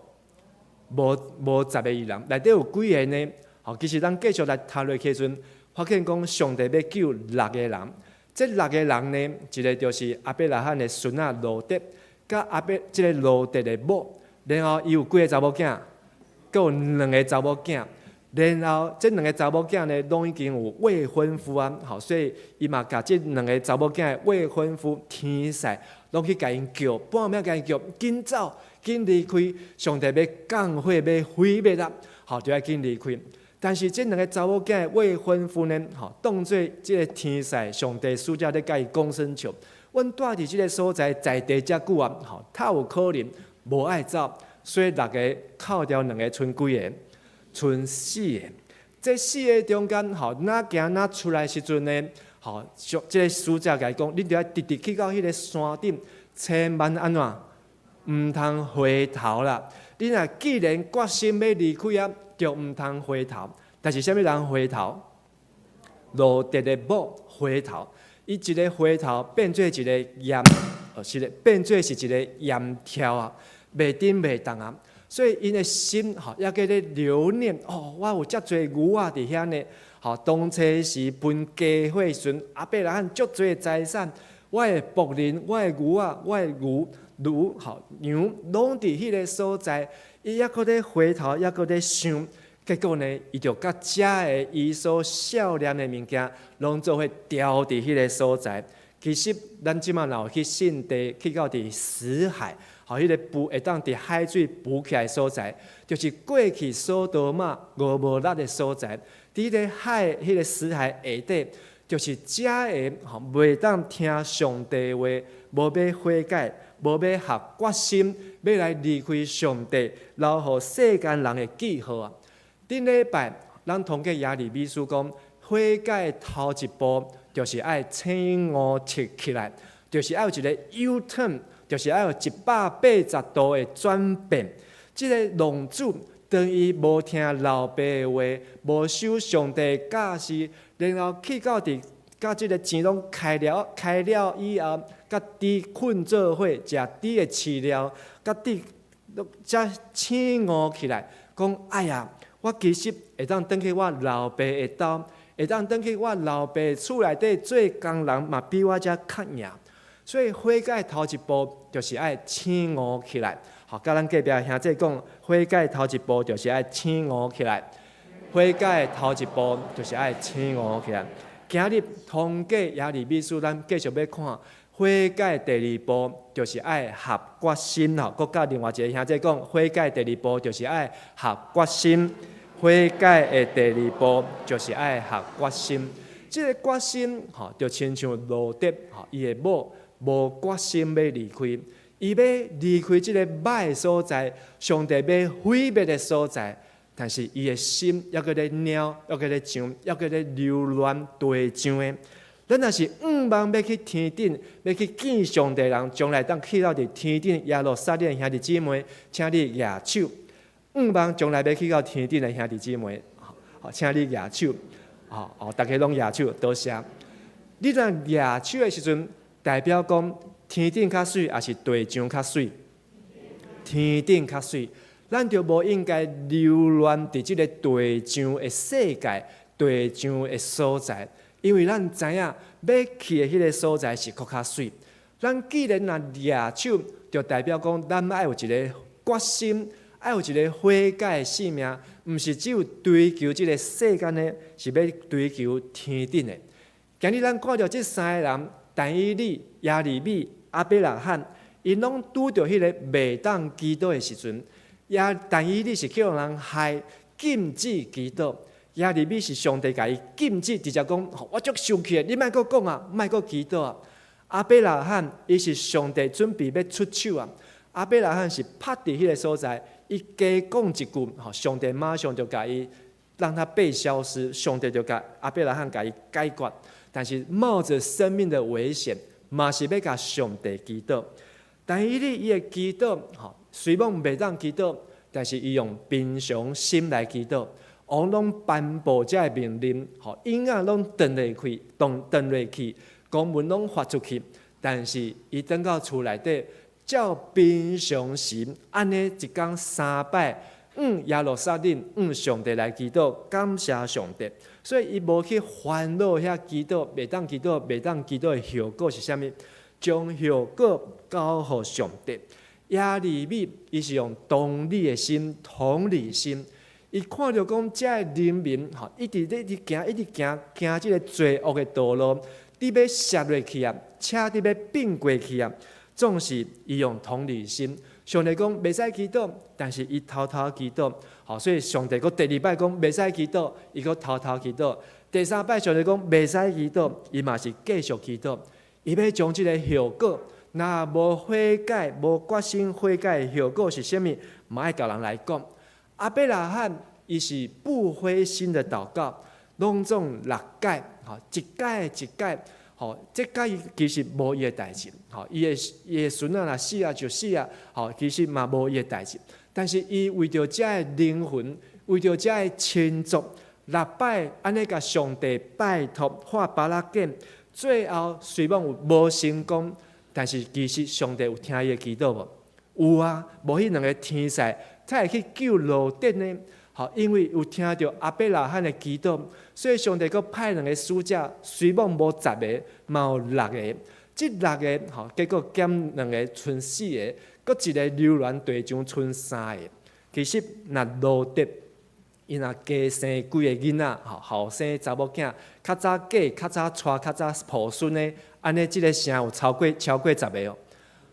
無無十個義人，內底有幾个呢？吼，其實咱繼續來讀落去時陣，發現講上帝欲救六個人，這六個人呢，一个就是亞伯拉罕的孫仔羅得，佮亞伯這个羅得的某，然後伊有幾个查某囝？閣有兩个查某囝，然後這兩个查某囝呢，攏已經有未婚夫啊，吼，所以伊嘛共這兩个查某囝的未婚夫天使，攏去共𪜶叫，半暝共𪜶叫，緊走，緊離開，上帝欲降火，欲毀滅啦，吼，就愛緊離開。但是這兩个查某囝的未婚夫呢，吼，當做這个天使上帝使者咧共伊講耍笑。阮蹛佇這个所在在地遮久啊，吼，較有可能無愛走，所以六个扣掉兩个，賰幾个？賰四个。這四个中間，吼，若行若出來時陣呢，吼，這个使者共伊講，你著愛直直去到彼个山頂，千萬按怎？毋通回頭啦！你若既然決心欲離開啊，就毋通回頭。但是啥物人回頭？羅得的某回頭，伊一个回頭變做一个鹽，哦，是咧，變做是一个鹽柱啊，袂振袂動啊。所以𪜶的心吼，猶閣咧留念哦，我有遮濟牛仔佇遐呢。吼，當初時分家伙時陣，亞伯拉罕足濟財產，我的僕人、我的牛仔、我的牛、驢吼羊，攏佇彼个所在。伊猶閣咧回頭，猶閣咧想，結果呢，伊就共遮个伊所數念的物件，攏做伙掉佇彼个所在。其實，咱這馬若有去聖地，去到佇死海，吼，彼个浮會當佇海水浮起來所在，就是過去所多瑪、蛾摩拉的所在。佇彼个海，彼个死海下底，就是遮个吼，袂當聽上帝話，無欲悔改，無欲下決心，欲來離開上帝，留予世間人的記號啊！頂禮拜，咱通過耶利米書講，悔改頭一步就是愛醒悟起來，就是愛有一個 U turn，就是愛有180度的轉變。這个浪子當伊無聽老爸的話，無守上帝的教示，然後去到佇佮這个錢攏開了開了以後，佮豬睏做伙，食豬的飼料，佮豬才醒悟起來，講哎呀，我其實會當轉去我老爸的兜，會當轉去我老爸厝內底做工人，嘛比我遮較贏。所以悔改頭一步就是愛醒悟起來。好，佮咱隔壁兄弟講，悔改頭一步就是愛醒悟起來。悔改頭一步就是愛醒悟起來。今日通過耶利米書，咱繼續欲看悔改第二步，就是愛下決心吼。閣佮另外一个兄弟講，悔改第二步就是愛下決心。悔改的第二步就是愛下決心。這个決心吼，就親像羅得吼，伊的某無決心欲離開，伊欲離開這個歹的所在，上帝欲毀滅的所在，但是伊的心猶閣咧貓，猶閣咧想，猶閣咧留戀地上的。咱若是向望欲去天頂，欲去見上帝人，將來當去到佇天頂耶路撒冷兄弟姊妹，請你舉手。向望將來欲去到天頂的兄弟姊妹，好，請你舉手。哦哦，逐家攏舉手，多謝。你若舉手的時陣，代表講天頂較媠，抑是地上較媠？天頂較媠，咱就無應該留戀佇這个地上的世界、地上的所在，因為咱知影欲去的彼个所在是閣較媠。咱既然若舉手，就代表講咱愛有一个決心，愛有一个悔改的生命，毋是只有追求這个世間的，是欲追求天頂的。今日咱看著這三个人，但以理、耶利米、亞伯拉罕，𪜶攏拄著彼个袂當祈禱的時陣。但以理是去予人害禁止祈禱，耶利米是上帝共伊禁止，直接講：我足生氣的，你莫閣講啊，莫閣祈禱啊。亞伯拉罕伊是上帝準備欲出手啊。亞伯拉罕是趴佇彼个所在，伊加講一句，上帝馬上就共伊讓他被消失，上帝就共亞伯拉罕共伊解決。但是冒著生命的危險，嘛是欲共上帝祈禱。但以理伊的祈禱，雖罔袂當祈禱，但是伊用平常心來祈禱。王攏頒布這个命令，嬰仔攏斷落去，斷斷落去，公文攏發出去。但是伊轉到厝內底，照平常時，按呢一工三擺，向耶路撒冷，向上帝來祈禱，感謝上帝。所以伊無去煩惱遐祈禱，袂當祈禱，袂當祈禱的後果是啥物？將後果交予上帝。耶利米伊是用同理的心、同理心，伊看著講這个人民吼，一直咧一直行，一直行，行這个罪惡的道路，佇欲摔落去啊，車佇欲變過去啊，總是伊用同理心。上帝講袂使祈禱，但是伊偷偷祈禱，吼，所以上帝閣第二擺講袂使祈禱，伊閣偷偷祈禱。第三擺上帝講袂使祈禱，伊嘛是繼續祈禱。伊欲將這个後果，若無悔改、無決心悔改的後果是啥物，嘛愛共人來講。亞伯拉罕伊是不灰心的禱告，攏總六擺，吼，一擺一擺，吼，這改其實無伊的代誌，吼，伊的孫仔若死啊就死啊，吼，其實嘛無伊的代誌。但是伊為著這个靈魂，為著這个親族，六擺按呢共上帝拜託，畫耙仔繭，最後雖罔有無成功，但是其實上帝有聽伊的祈禱無？有啊，無彼兩个天使才會去救羅得呢。吼，因為有聽著亞伯拉罕的祈禱，所以上帝閣派兩个使者，雖罔無十个，嘛有六个。這六个吼，結果減兩个，賰四个，閣一个流連地上賰三个。其實若羅得伊若加生幾个囡仔，吼，後生查某囝，較早嫁、較早娶、較早抱孫的，按呢，這个城有超過十个哦。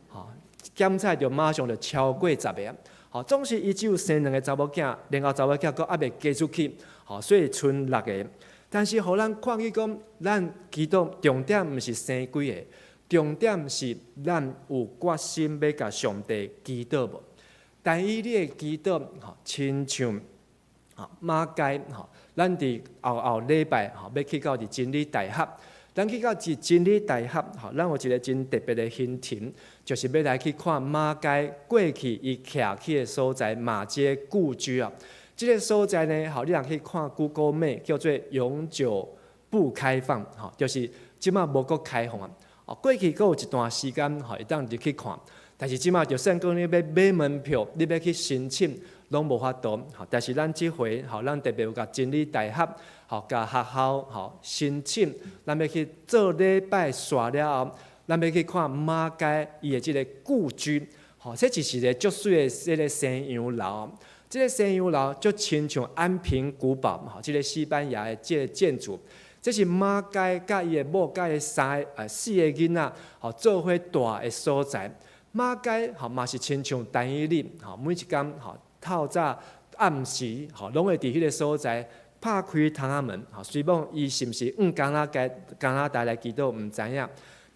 吼，檢採就馬上就超過十个。吼，總是伊只有生兩个查某囝，然後查某囝閣猶未嫁出去，吼，所以賰六个。但是予咱看見講，咱祈禱重點毋是生幾个，重點是咱有決心欲共上帝祈禱無？但以理的祈禱，吼，親像吼馬偕吼，咱佇後後禮拜吼，欲去到佇真理大學，咱去到佇真理大學吼，咱有一个真特別的行程，就是欲來去看馬偕過去伊徛起的所在馬偕故居啊。這个所在呢，吼，你若去看 Google Map，叫做永久不開放，吼，就是這馬無閣開放啊。哦，過去閣有一段時間，吼，會當入去看，但是這馬就算講你欲買門票，你欲去申請，攏無法度。吼，但是咱這回，吼，咱特別有共真理大學，吼，共學校，吼，申請，咱欲去做禮拜煞了後，咱欲去看馬偕伊的這个故居，吼，這就是一个足媠的這个西洋樓。這个西洋樓就親像安平古堡，吼，這个西班牙的這个建築。這是馬偕佮伊的某佮伊三个四个囡仔，吼，做伙蹛的所在。馬偕吼嘛是親像但以理，吼，每一工吼透早暗時吼，攏會佇彼个所在拍開窗仔門，吼，雖罔伊是毋是向加拿大來祈禱，毋知影。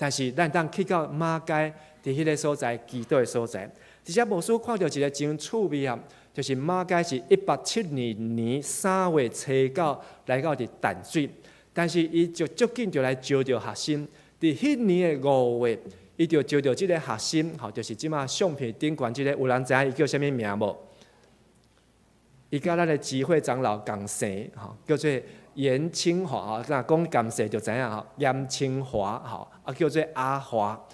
但是咱當去到馬偕佇彼个所在祈禱的所在，而且牧師看著一个真趣味啊，就是馬偕是1872年3月初9來到佇淡水，但是伊就足緊就來招著學生，佇彼年的五月，伊就招著這个學生，吼，就是這馬相片頂懸這个，有人知影伊叫啥物名無？伊佮咱的智慧長老仝姓，吼，叫做嚴清華，吼，若講仝姓就知影吼，嚴清華，吼，啊叫做阿華。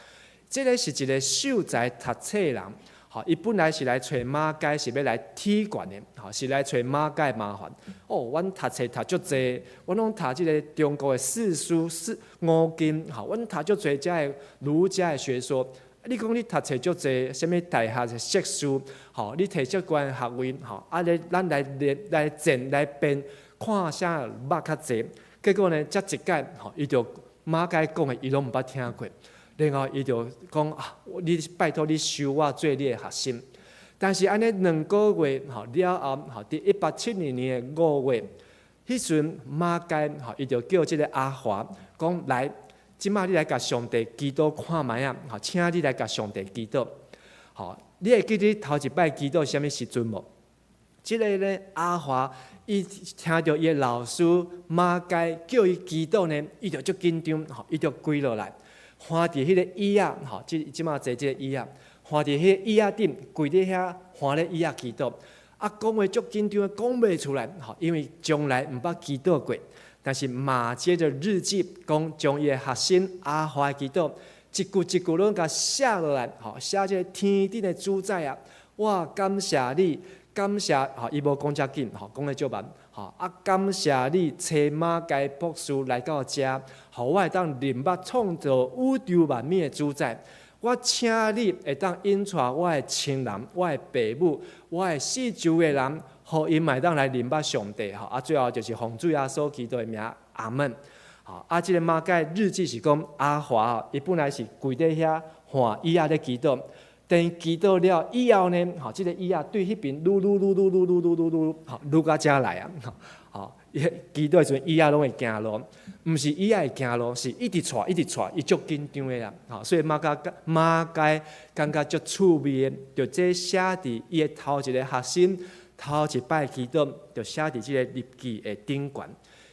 這个是一个秀才讀冊人，吼，伊本來是來揣馬偕，是欲來鐵拳的，吼，是來揣馬偕麻煩。哦，阮讀冊讀足濟，阮攏讀這个中國的四書四五經，吼，阮讀足濟遮的儒家的學說。你講你讀冊足濟，啥物大學碩士，吼，你提足懸學位，吼，啊，咧咱來練來戰來辯，看啥捌較濟。結果呢，這一擺，吼，伊就馬偕講的，伊攏毋捌聽過。然後伊就講啊，你拜託你收我做你的學生。但是按呢兩個月吼了後，吼，佇1872年的5月，彼時陣馬偕吼，伊就叫這个阿華講來。這馬你來共上帝祈禱看覓仔，吼，請你來共上帝祈禱，吼，你會記得頭一擺祈禱啥物時陣無？這个咧阿華，伊聽著伊的老師馬偕叫伊祈禱呢，伊就足緊張，吼，伊就跪落來，橫佇彼个椅仔，吼，這這馬坐這个椅仔，橫佇彼個椅仔頂，跪佇遐，橫咧椅仔祈禱，啊，講話足緊張，講袂出來，吼，因為從來毋捌祈禱過。但是馬偕的日記講，將伊的學生阿華祈禱，一句一句攏共寫落來，吼，寫這个天頂的主宰啊，我感謝你，感謝，吼，伊無講遮緊，吼，講得足慢，吼，啊，感謝你差馬偕博士來到遮，予我會當認捌創造宇宙萬物的主宰。我請你會當引帶我的親人、我的爸母、我的四周的人，予𪜶嘛會當來認捌上帝吼。啊，最後就是奉主耶穌基督的名，阿門。吼，啊，這个馬偕日記是講阿華吼，伊本來是跪佇遐橫椅仔咧祈禱，等祈禱了以後呢，吼，這个椅仔對彼邊擼擼擼擼擼擼擼擼擼，吼，擼到遮來啊，吼，伊祈禱的時陣椅仔攏會行路，毋是椅仔會行路，是一直掣一直掣，伊足緊張的啦，吼，所以馬偕馬偕感覺足趣味的，就這寫佇伊的頭一個學生頭一擺祈禱，就寫佇這個日記的頂懸。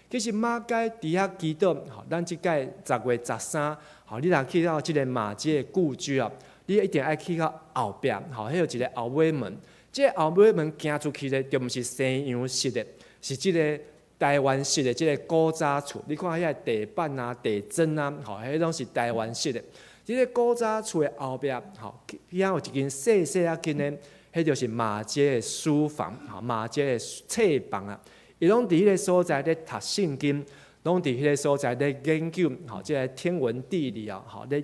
其實馬偕佇遐祈禱，吼，咱這擺10月13，吼，你若去到這个馬偕的故居啊，你一定愛去到後壁，吼，彼有一個後尾門，這个後尾門行出去咧，就毋是西洋式的，是這个台灣式的這个古早厝。你看遐个地板啊、地磚啊，吼，彼攏是台灣式的。這个古早厝的後壁，吼，遐有一間細細仔間的，彼就是馬偕的書房，吼，馬偕的冊房啊。伊攏佇彼个所在咧讀聖經，攏佇彼个所在咧研究，吼，這个天文地理啊，吼，咧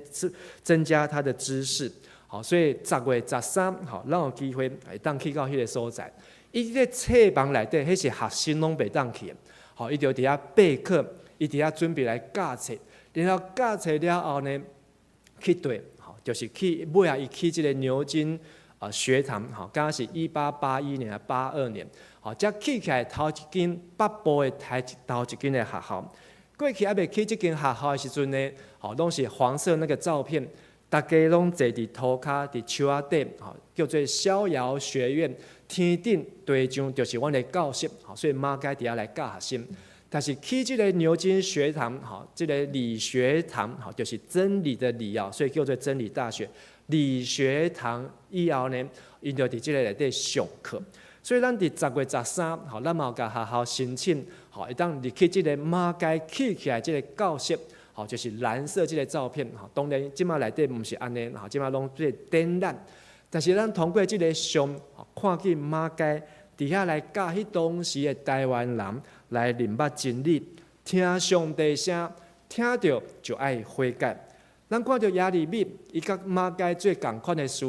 增加他的知識。好，所以10月13，吼，咱有機會會當去到彼个所在。伊這个冊房內底，彼是學生攏袂當去的。吼，伊就佇遐備課，伊佇遐準備來教冊。然後教冊了後呢，去佗，吼，就是去尾仔伊去這个牛津啊學堂，吼，敢若是1881年抑82年，吼，才起起來頭一間北部的頭一間的學校。過去猶未起這間學校的時陣呢，吼，攏是黃色那個照片，逐家攏坐佇塗跤，佇樹仔底，吼，叫做逍遙學院。天頂地上就是阮的教室，吼，所以馬偕佇遐來教學生。但是去這个牛津學堂，吼，這个理學堂，吼，就是真理的理啊，所以叫做真理大學。理學堂以後呢，𪜶就佇這个內底上課。所以咱佇10月13，吼，咱嘛有共學校申請，吼，會當入去這个馬偕起起來這个教室，吼，就是藍色這个照片，吼，當然這馬內底毋是按呢，吼，這馬攏做展覽。但是咱通過這个相，看見馬偕佇遐來教彼當時的台灣人來認捌真理，聽上帝聲，聽著就愛悔改。咱看著耶利米，伊佮馬偕做仝款的事，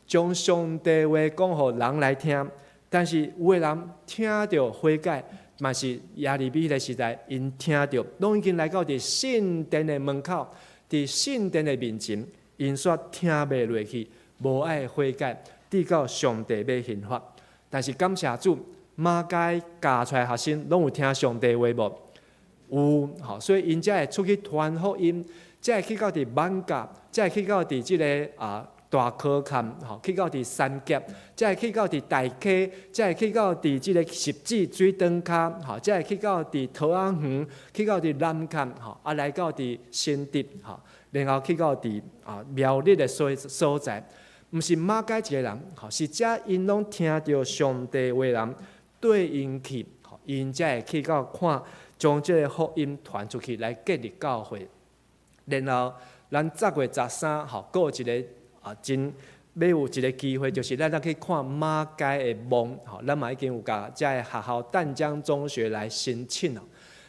將上帝話講予人來聽。但是有的人聽著悔改，嘛是耶利米彼个時代，𪜶聽著，攏已經來到佇聖殿的門口，佇聖殿的面前，𪜶煞聽袂落去，無愛悔改，直到上帝欲刑罰。但是感謝主，馬偕教出來學生攏有聽上帝話無？有，吼，所以𪜶才會出去傳福音。才會去到佇艋舺，才會去到佇這个大箍崁，吼，去到佇三峽，才會去到佇大溪，才會去到佇這个汐止水轉跤，吼，才會去到佇桃仔園，去到佇南崁，吼，來到佇新竹，吼，然後去到佇苗栗的所在，毋是馬偕一个人，吼，是遮𪜶攏聽著上帝話人綴𪜶去，吼，𪜶才會去到看，將這个福音傳出去來建立教會。然後，咱10月13號，閣有一个真欲有一个機會，就是咱來去看馬偕的墓，吼，咱嘛已經有共遮个學校淡江中學來申請咯，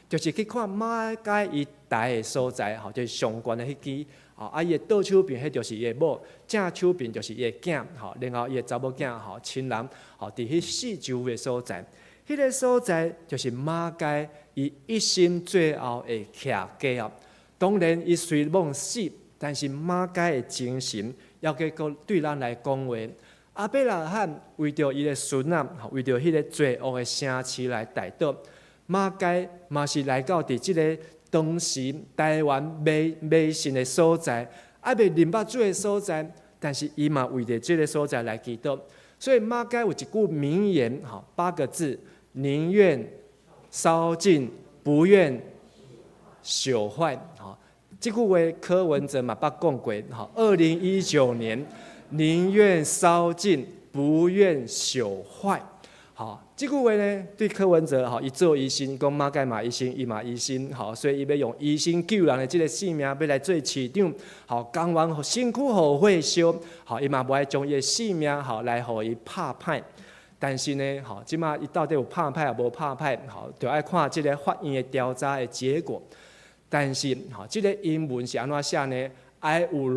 就是去看馬偕伊刣的所在，吼，就是上懸的彼支，吼，伊的倒手邊彼就是伊的某，正手邊就是伊的囝，吼，然後伊的查某囝，吼，親人，吼，佇彼四周的所在，彼个所在就是馬偕伊一生最後的徛家哦。當然，伊雖罔死，但是馬偕的精神猶閣對咱來講話。亞伯拉罕為著伊的孫仔，為著彼个罪惡的城市來代禱。馬偕嘛是來到佇這个當時台灣迷信的所在，猶未認捌主的所在，但是伊嘛為著這个所在來祈禱。所以馬偕有一句名言，吼，八個字：寧願燒盡，不願朽壞。吼，這句話柯文哲嘛捌講過，吼，2019年寧願燒盡，不願朽壞。好，這句話呢，對柯文哲吼，伊做醫生，講馬偕嘛醫生，伊嘛醫生，吼，所以伊欲用醫生救人的這个性命，欲來做市長，吼，甘願予身軀予火燒，吼，伊嘛無愛將伊的性命，吼，來予伊拍歹。但是呢，吼，這馬伊到底有拍歹抑無拍歹，吼，就愛看這个法院的調查的結果。但是，吼，這个英文是按怎寫呢？I would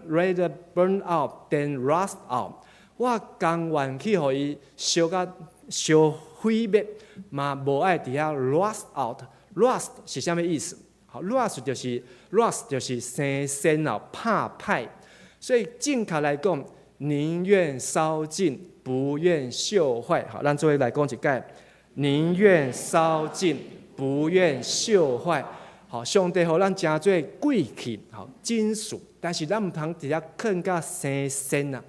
rather burn out than rust out。我甘願去予伊燒甲燒毀滅，嘛無愛佇遐 rust out。rust 是啥物意思？好，rust 就是 rust 就是生鉎哦，拍歹。所以正確來講，寧願燒盡，不願朽壞。好，咱做伙來講一擺，寧願燒盡，不願朽壞。好，上帝予咱成做貴器，好金屬，但是咱毋通佇遐囥甲生鉎啊。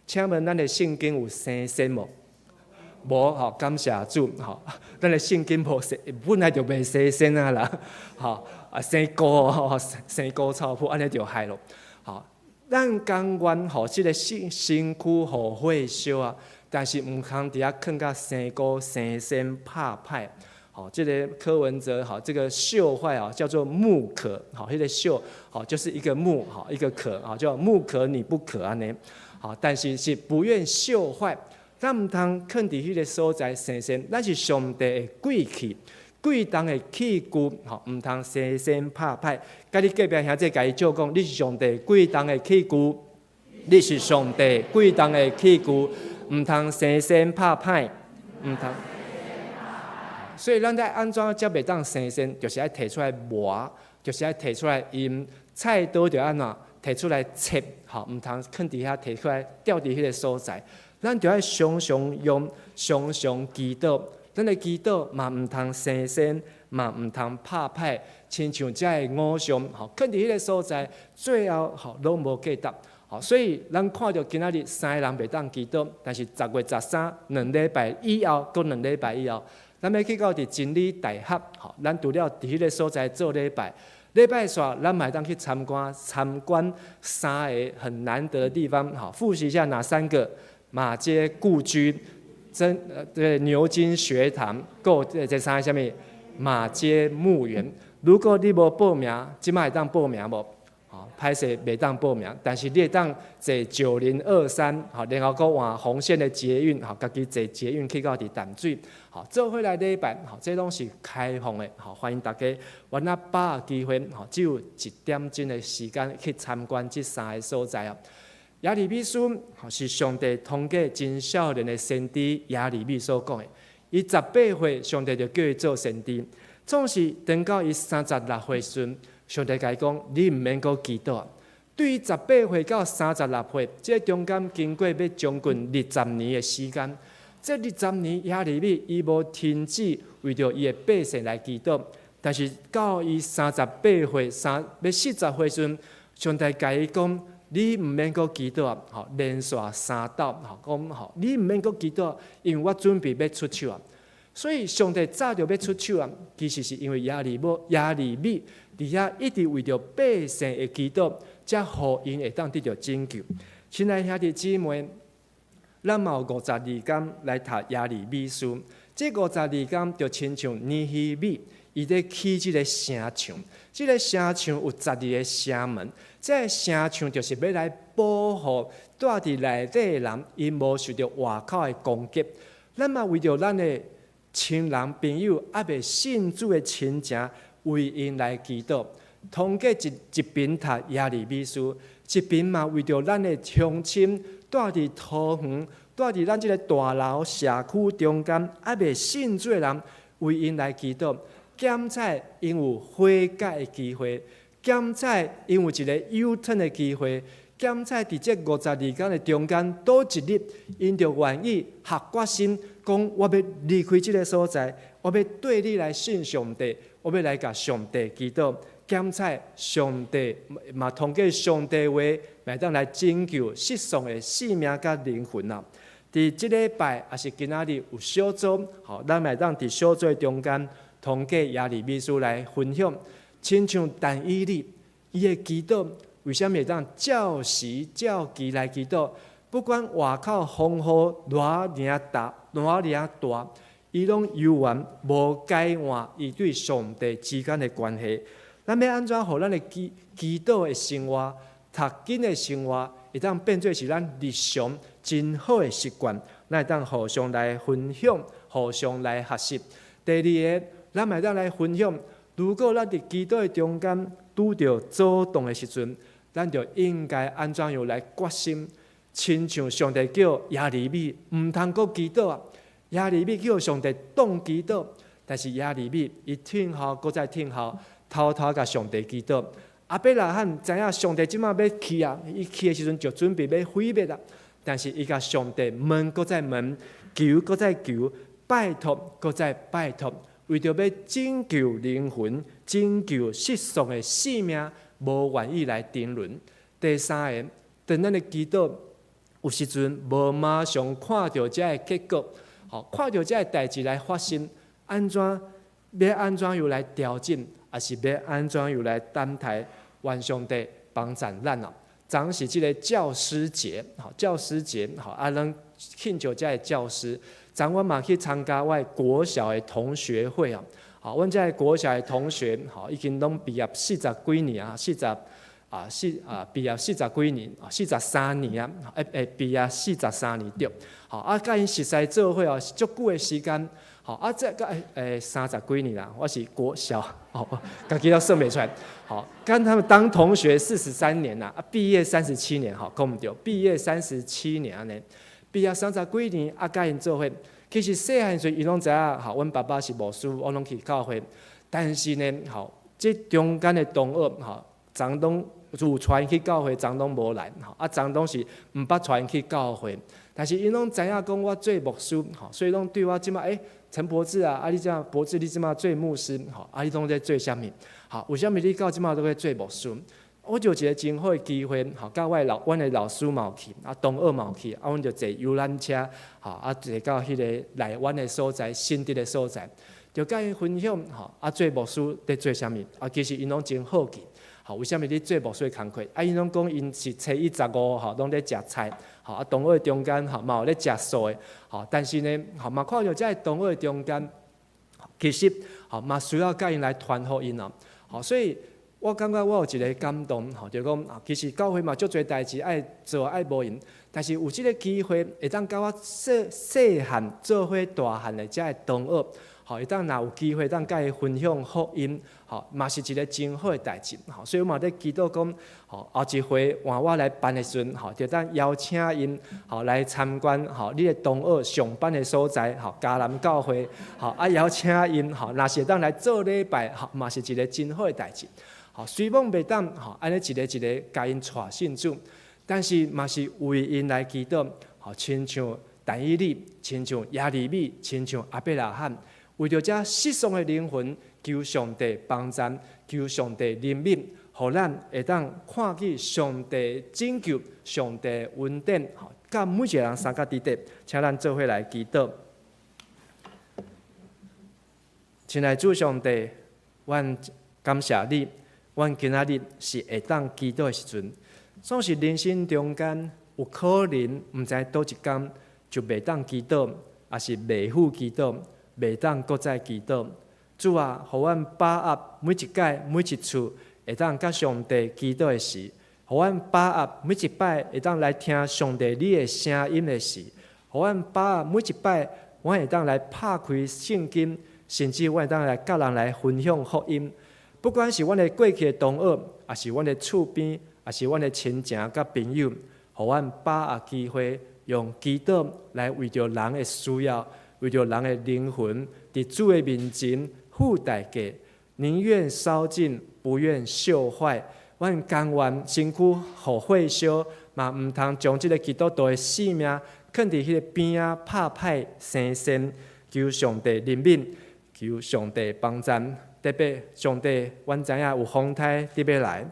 請問咱的聖經有生鉎無？無吼，感謝主吼，咱的聖經無生，本來就袂生鉎啊啦，吼啊生菇吼，生菇臭噗按呢就害咯。吼，咱甘願予這个身軀予火燒啊，但是毋通佇遐囥甲生菇生鉎拍歹。吼，這个柯文哲吼，這个朽壞啊，叫做木可，吼，彼个朽，吼，就是一個木，吼，一個可，啊，叫木可你不可按呢，吼，但是是不願朽壞，咱毋通囥佇彼个所在生鉎，咱是上帝的貴器，貴重的器具，吼，毋通生鉎拍歹。共你隔壁兄弟共伊借講，你是上帝貴重的器具，你是上帝貴重的器具，毋通生鉎拍歹，毋通。所以咱在按怎才袂當生鉎，就是愛提出來磨，就是愛提出來用菜刀就按怎提出來切，吼，毋通囥佇遐提出來吊佇彼个所在。咱就愛常常用，常常祈禱，咱的祈禱嘛毋通生鉎，嘛毋通拍歹，親像遮个偶像，吼，囥佇彼个所在，最後吼攏無價值。吼，所以咱看著今仔日三个人袂當祈禱，但是10月132禮拜以後，閣2禮拜以後，咱欲去到佇真理大學，吼，咱除了佇彼个所在做禮拜，禮拜煞咱嘛會當去參觀三个很難得的地方，吼，複習一下哪三個？馬偕故居、真對牛津學堂，閣這三個啥物？馬偕墓園。如果你無報名，這馬會當報名無？吼，歹勢袂當報名，但是你會當坐9023，吼，然後閣換紅線的捷運，吼，家己坐捷運去到佇淡水，吼，做伙來禮拜，吼，這攏是開放的，吼，歡迎大家，阮仔把握機會，吼，只有一點鐘的時間去參觀這三个所在哦。耶利米書是上帝通過真少年的先知耶利米所講的。伊18歲，上帝就叫伊做先知。總是等到伊36歲時，上帝共伊講：你毋免閣祈禱。對於18歲到36歲，這中間經過欲將近二十年的時間。這二十年耶利米伊無停止為著伊的百姓來祈禱，但是到伊38歲，三欲40歲時陣，上帝共伊講：你毋免閣祈禱啊！吼，連續三晝，吼講吼，你毋免閣祈禱，因為我準備欲出手啊。所以上帝早就欲出手啊，其實是因為耶利摩耶利米佇遐一直為著百姓的祈禱，才予𪜶會當得著拯救。親愛兄弟姊妹，咱嘛有52工來讀耶利米書，這52工就親像尼希米，伊咧起這个城牆，這个城牆有12个城門，這个城牆就是欲來保護住佇內底的人，𪜶無受著外口的攻擊。咱嘛為著咱的親人朋友，猶未信主的親情，為𪜶來祈禱。通過一一邊讀耶利米書，一邊嘛為著咱的鄉親住佇桃園，住佇咱這个大樓社區中間，猶未信主的人，為𪜶來祈禱。檢采𪜶有悔改的機會，檢采𪜶有一个 U-turn 的機會，檢采佇這52工的中間，佗一日，𪜶就願意下決心，講我欲離開這个所在，我欲對你來信上帝，我欲來共上帝祈禱。檢采上帝嘛，通過上帝話，會當來拯救失喪的性命佮靈魂啊！佇這禮拜抑是今仔日有小組，吼，咱會當佇小組中間，通過耶利米書來分享，親像但以理，伊的祈禱為啥物會當照時照期來祈禱？不管外口風雨偌爾大，偌爾大，伊攏猶原無改換伊對上帝之間的關係。咱欲按怎予咱的祈祈禱的生活、讀經的生活，會當變做是咱日常真好的習慣，咱會當互相來分享，互相來學習。第二个，咱會當來分享，如果咱佇祈禱的中間拄著阻擋的時陣，咱就應該按怎樣來決心？親像上帝叫耶利米毋通閣祈禱啊！耶利米叫上帝擋祈禱，但是耶利米伊聽候，閣再聽候，偷偷共上帝祈禱。亞伯拉罕知影上帝這馬欲去啊，伊去的時陣就準備欲毀滅啊，但是伊共上帝問，閣再問，求閣再求，拜託閣再拜託，為著欲拯救靈魂、拯救失喪的性命，無願意來沉淪。第三个，當咱的祈禱有時陣無馬上看著這个結果，吼，看著這个代誌來發生，按怎欲按怎樣來調整，抑是欲按怎樣來等待，願上帝幫贊咱哦。昨是這个教師節，吼，教師節，吼，啊，咱慶祝這个教師。昨我嘛去參加我的國小的同學會啊，好，阮這个國小的同學，吼，已經攏畢業四十幾年啊，四十啊四啊畢業四十幾年，啊43年啊，欸欸畢業四十三年對，好啊，佮𪜶熟似做伙哦，足久的時間，好啊，這個欸三十幾年啦，我是國小，哦，家己都算袂出來，好，跟他們當同學43年啦，啊，畢業三十七年，吼，講毋對，畢業三十七年按呢。畢業三十幾年，啊，佮𪜶做伙。其實細漢時𪜶攏知影，吼，阮爸爸是牧師，我攏去教會。但是呢，吼，這中間的同學，吼，昨攏有帶𪜶去教會，昨攏無來，吼，啊，昨攏是毋捌帶𪜶去教會。但是𪜶攏知影講我做牧師，吼，所以攏對我這馬，欸，陳博智啊，啊，你這博智，你這馬做牧師，吼，啊，你攏咧做啥物？好，為啥物你到這馬都咧做牧師？我就有一个真好的機會，吼，佮我的老阮的老師嘛有去，啊，同學嘛有去，啊，阮就坐遊覽車，吼，啊，坐到彼个來阮的所在，新竹的所在，就佮𪜶分享，吼，啊，做牧師佇做啥物？啊，其實𪜶攏真好奇，吼，為啥物你做牧師的工課？啊，𪜶攏講𪜶是初一十五，吼，攏咧食菜，吼，啊，同學中間，吼，嘛有咧食素的，吼，但是呢，吼，嘛看著這个同學中間，其實，吼，嘛需要佮𪜶來傳福音哦，吼，所以。我感覺我有一个感動，吼，就講啊，其實教會嘛足濟代誌愛做愛無閒，但是有這个機會會當佮我細細漢做伙大漢的這个同學，吼，會當若有機會當佮伊分享福音，吼，嘛是一个真好的代誌，吼，所以我嘛咧祈禱講，吼，後一回換我來辦的時陣，吼，就當邀請𪜶，吼，來參觀，吼，你的同學上班的所在，吼，迦南教會，吼，啊邀請𪜶，吼，若是會當來做禮拜，吼，嘛是一个真好的代誌。吼，雖罔袂當吼，按呢一个一个共𪜶帶信主，但是嘛是為𪜶來祈禱，吼，親像但以理，親像耶利米，親像亞伯拉罕，為著這失喪的靈魂，求上帝幫贊，求上帝憐憫，予咱會當看見上帝拯救、上帝恩典，佮每一个人相佮佇底，請咱做伙來祈禱。親愛主上帝，阮感謝你，阮今仔日是會當祈禱的時陣，總是人生中間有可能毋知佗一工就袂當祈禱，抑是袂赴祈禱，袂當閣再祈禱。主啊，予阮把握每一擺、每一次會當佮上帝祈禱的時，予阮把握每一擺會當來聽上帝你的聲音的時，予阮把握每一擺，阮會當來拍開聖經，甚至阮會當來佮人來分享福音。不管是阮的過去的同學，抑是阮的厝邊，抑是阮的親情佮朋友，予阮把握機會，用祈禱來為著人的需要，為著人的靈魂，佇主的面前付代價，寧願燒盡，不願鏽壞。阮甘願身軀予火燒，嘛毋通將這个基督徒的性命囥佇彼个邊仔拍歹生鉎。求上帝憐憫，求上帝幫贊。特別上帝，阮知影有風颱佇欲來，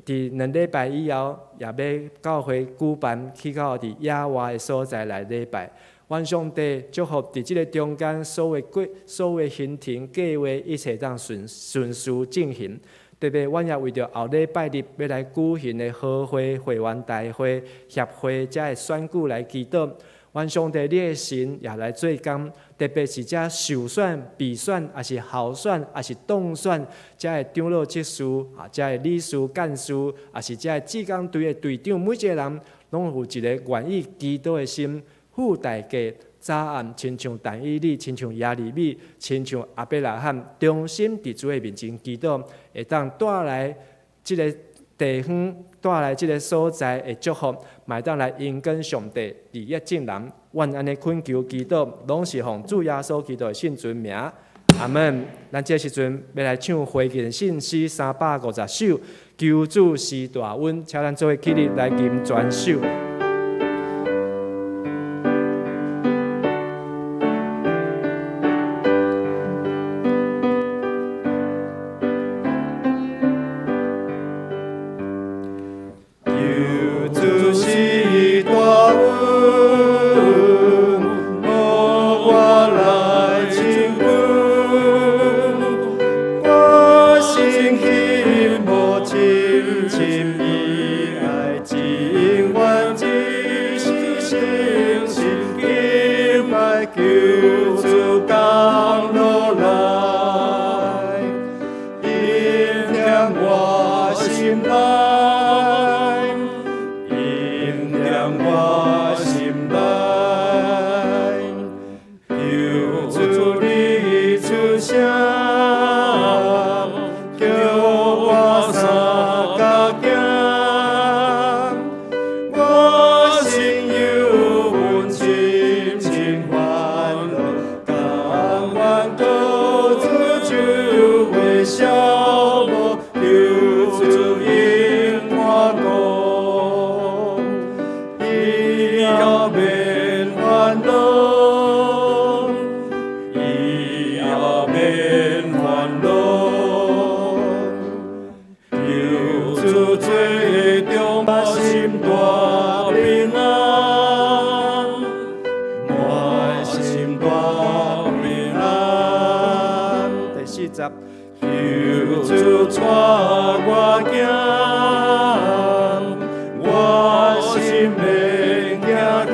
佇2禮拜以後，也欲教會舉辦去到佇野外的所在來禮拜。願上帝祝福佇這个中間所有過所有行程計劃，一切當順順遂進行。特別，阮也為著後禮拜日欲來舉行的和會會員大會協會遮的選舉來祈禱。願上帝你的神也來做工，特別是遮受選、被選，抑是候選，抑是當選，遮的長老執事啊，遮的理事、幹事，抑是遮的志工隊的隊長，每一个人攏有一个願意祈禱的心，付代價。早暗親像但以理，親像耶利米，親像亞伯拉罕，忠心佇主的面前祈禱，會當帶來這个地方，帶來這个所在的祝福，嘛會當來榮光上帝，利益眾人。阮按呢懇求祈禱，攏是奉主耶穌基督的聖尊名。阿門。咱這時陣欲來唱回應信詩350首，求主施大恩，請咱做伙起立來吟全首。求主施大恩，予我來親近。我心希望深深伊愛，情願一生誠實敬拜，求主降落來，恩添我心內，恩添我心內，求主你出聲，叫我相佮行，我心有恩深深歡樂，甘願倒自就會消磨，求主應我講，以後免煩惱，以後免煩惱。求主最終滿心大平安，滿心大平安。第四節，求主帶我行，我心免驚驚。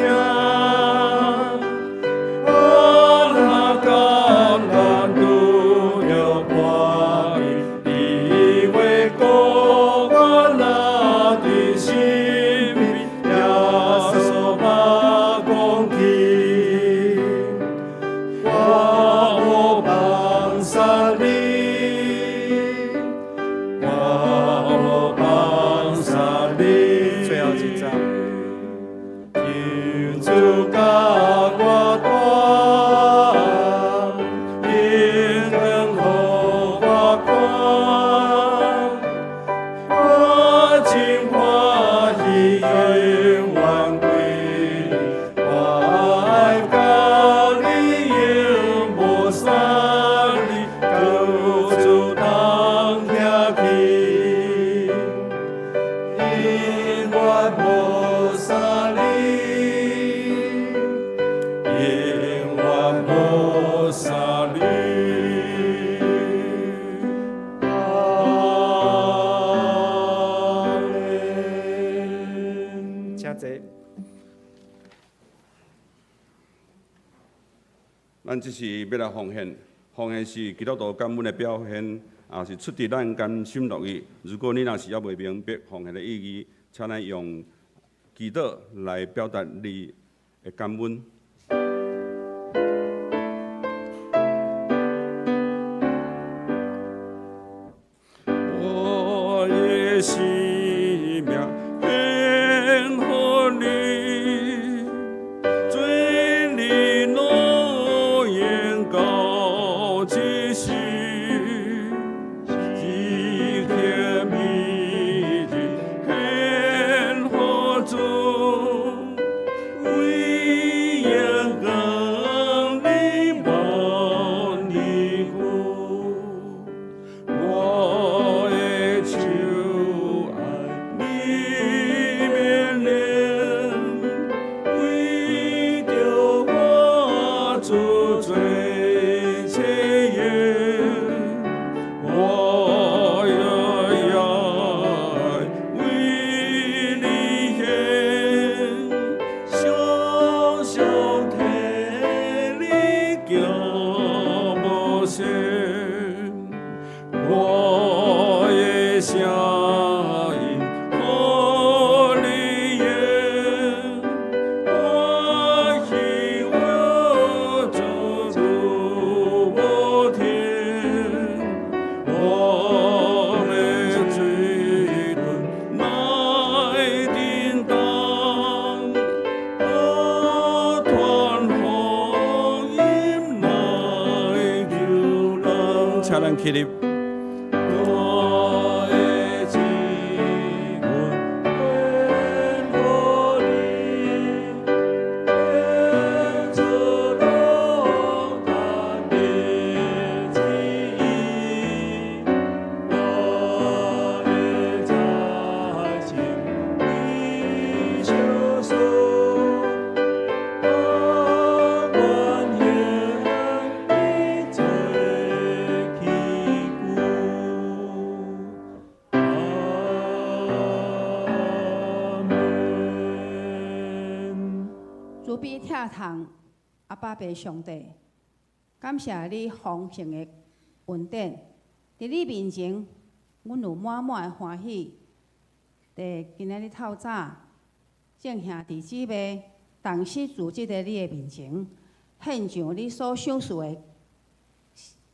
我若艱難拄著破滅，你話顧我若佇身邊，耶穌捌講起，我無放捨你，我無放捨你。最後一節，求主佮我帶，榮光予我看，我真歡喜永遠歸你，我愛佮你永無散離，求主
遠無相離，永遠無相離。阿們。
請坐。
咱這是欲來奉獻，奉獻是基督徒感恩的表現，也是出自咱甘心樂意。如果你若是猶未明白奉獻的意義，請咱用祈禱來表達你的感恩。我的生命獻予你，做你諾言到這時，一天一日獻予主，為榮光你萬年久。我的手愛你命令，為著我主做誓言，我的愛為你獻，常常替你行無限。我的聲音予你言，歡喜我主無停，我的嘴唇來叮當，我傳福音來救人。請咱起立。我的主獻予你，天主攏等你旨意，我的財情你相守，我願行一切器具。阿們。
慈悲疼痛阿爸父上帝，感謝你豐盛的恩典，佇你面前，阮有滿滿的歡喜。佇今仔日透早，眾兄弟姊妹同時聚集佇你的面前，獻上你所賞賜的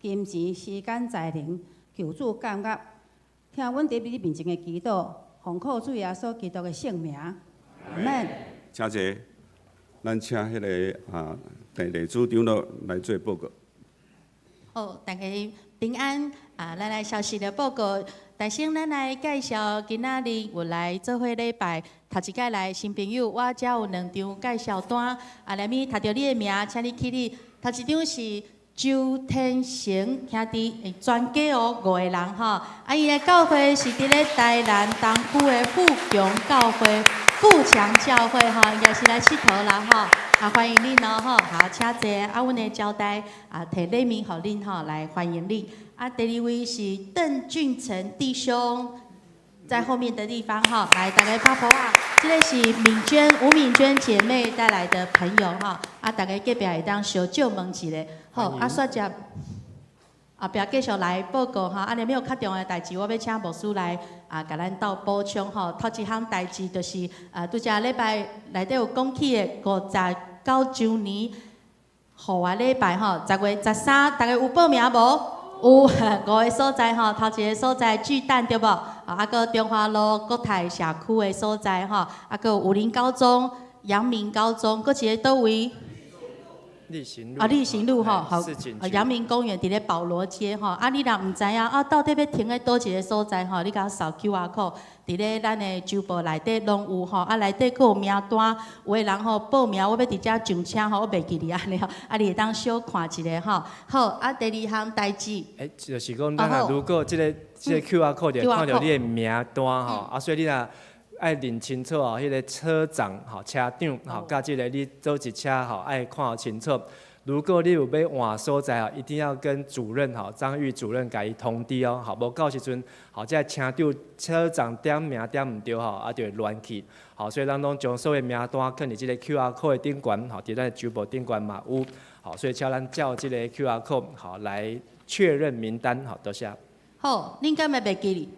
金錢、時間、才能，求主感恩。聽阮佇你面前的祈禱，奉靠主耶穌基督的聖名，阿們。
請坐。咱請彼个鄭麗珠長老來做報告。
好，大家平安啊！咱來消息的報告。首先，咱來介紹今仔日有來做伙禮拜，頭一擺來新朋友，我遮有兩張介紹單。啊，內面讀著你的名，請你起立。頭一張是周天成兄弟，全家哦五個人吼。啊，伊的教會是佇咧台南東區的富強教會、富強教會吼，應該是來𨑨迌啦吼。啊，歡迎恁哦吼，好，請坐。啊，阮會招待啊，提禮物予恁吼，來歡迎恁。啊，第二位是鄧俊成弟兄，在後面的地方哈，來大家拍噗仔。這個是敏娟吳敏娟姐妹帶來的朋友哈，啊，大家隔壁會當相借問一下，好，啊，煞接後壁繼續來報告哈，啊，若欲有較重要的代誌，我欲請牧師來啊，共咱鬥補充吼。頭一項代誌就是啊，拄才禮拜內底有講起的59週年復活禮拜吼，10月13，大家有報名無？有五個所在吼，頭一個所在巨蛋對無？啊，閣中華路國泰社區的所在吼，啊，閣武林高中、陽明高中，閣一個佗位？
力行路。
啊，力行路吼，好，啊，陽明公園佇咧保羅街吼，啊，你若毋知影啊，到底欲停佇佗一個所在吼，你共掃 QR code，佇咧咱的周報內底攏有吼，啊，內底閣有名單，有的人吼報名，我欲佇遮上車吼，我袂記得按呢吼，啊，你會當小看一下吼。好，啊，第二項代誌。
欸，就是講，咱若如果這個 QR code 就看著你的名單吼，啊，所以你若愛愛認清楚哦，彼個車長吼，車長吼，佮這個你做一車吼，愛看清楚。如果你有欲換所在吼，一定要跟主任吼，張玉主任共伊通知哦，好，無到時陣，吼，這個車長車長點名點毋著吼，啊，就會亂去。好，所以咱攏將所有名單囥佇這個 QR code 的頂懸，吼，佇咱的周報頂懸嘛有。好，所以請咱照這個 QR code 好來確認名單，好，多謝。
好，恁敢會袂記哩？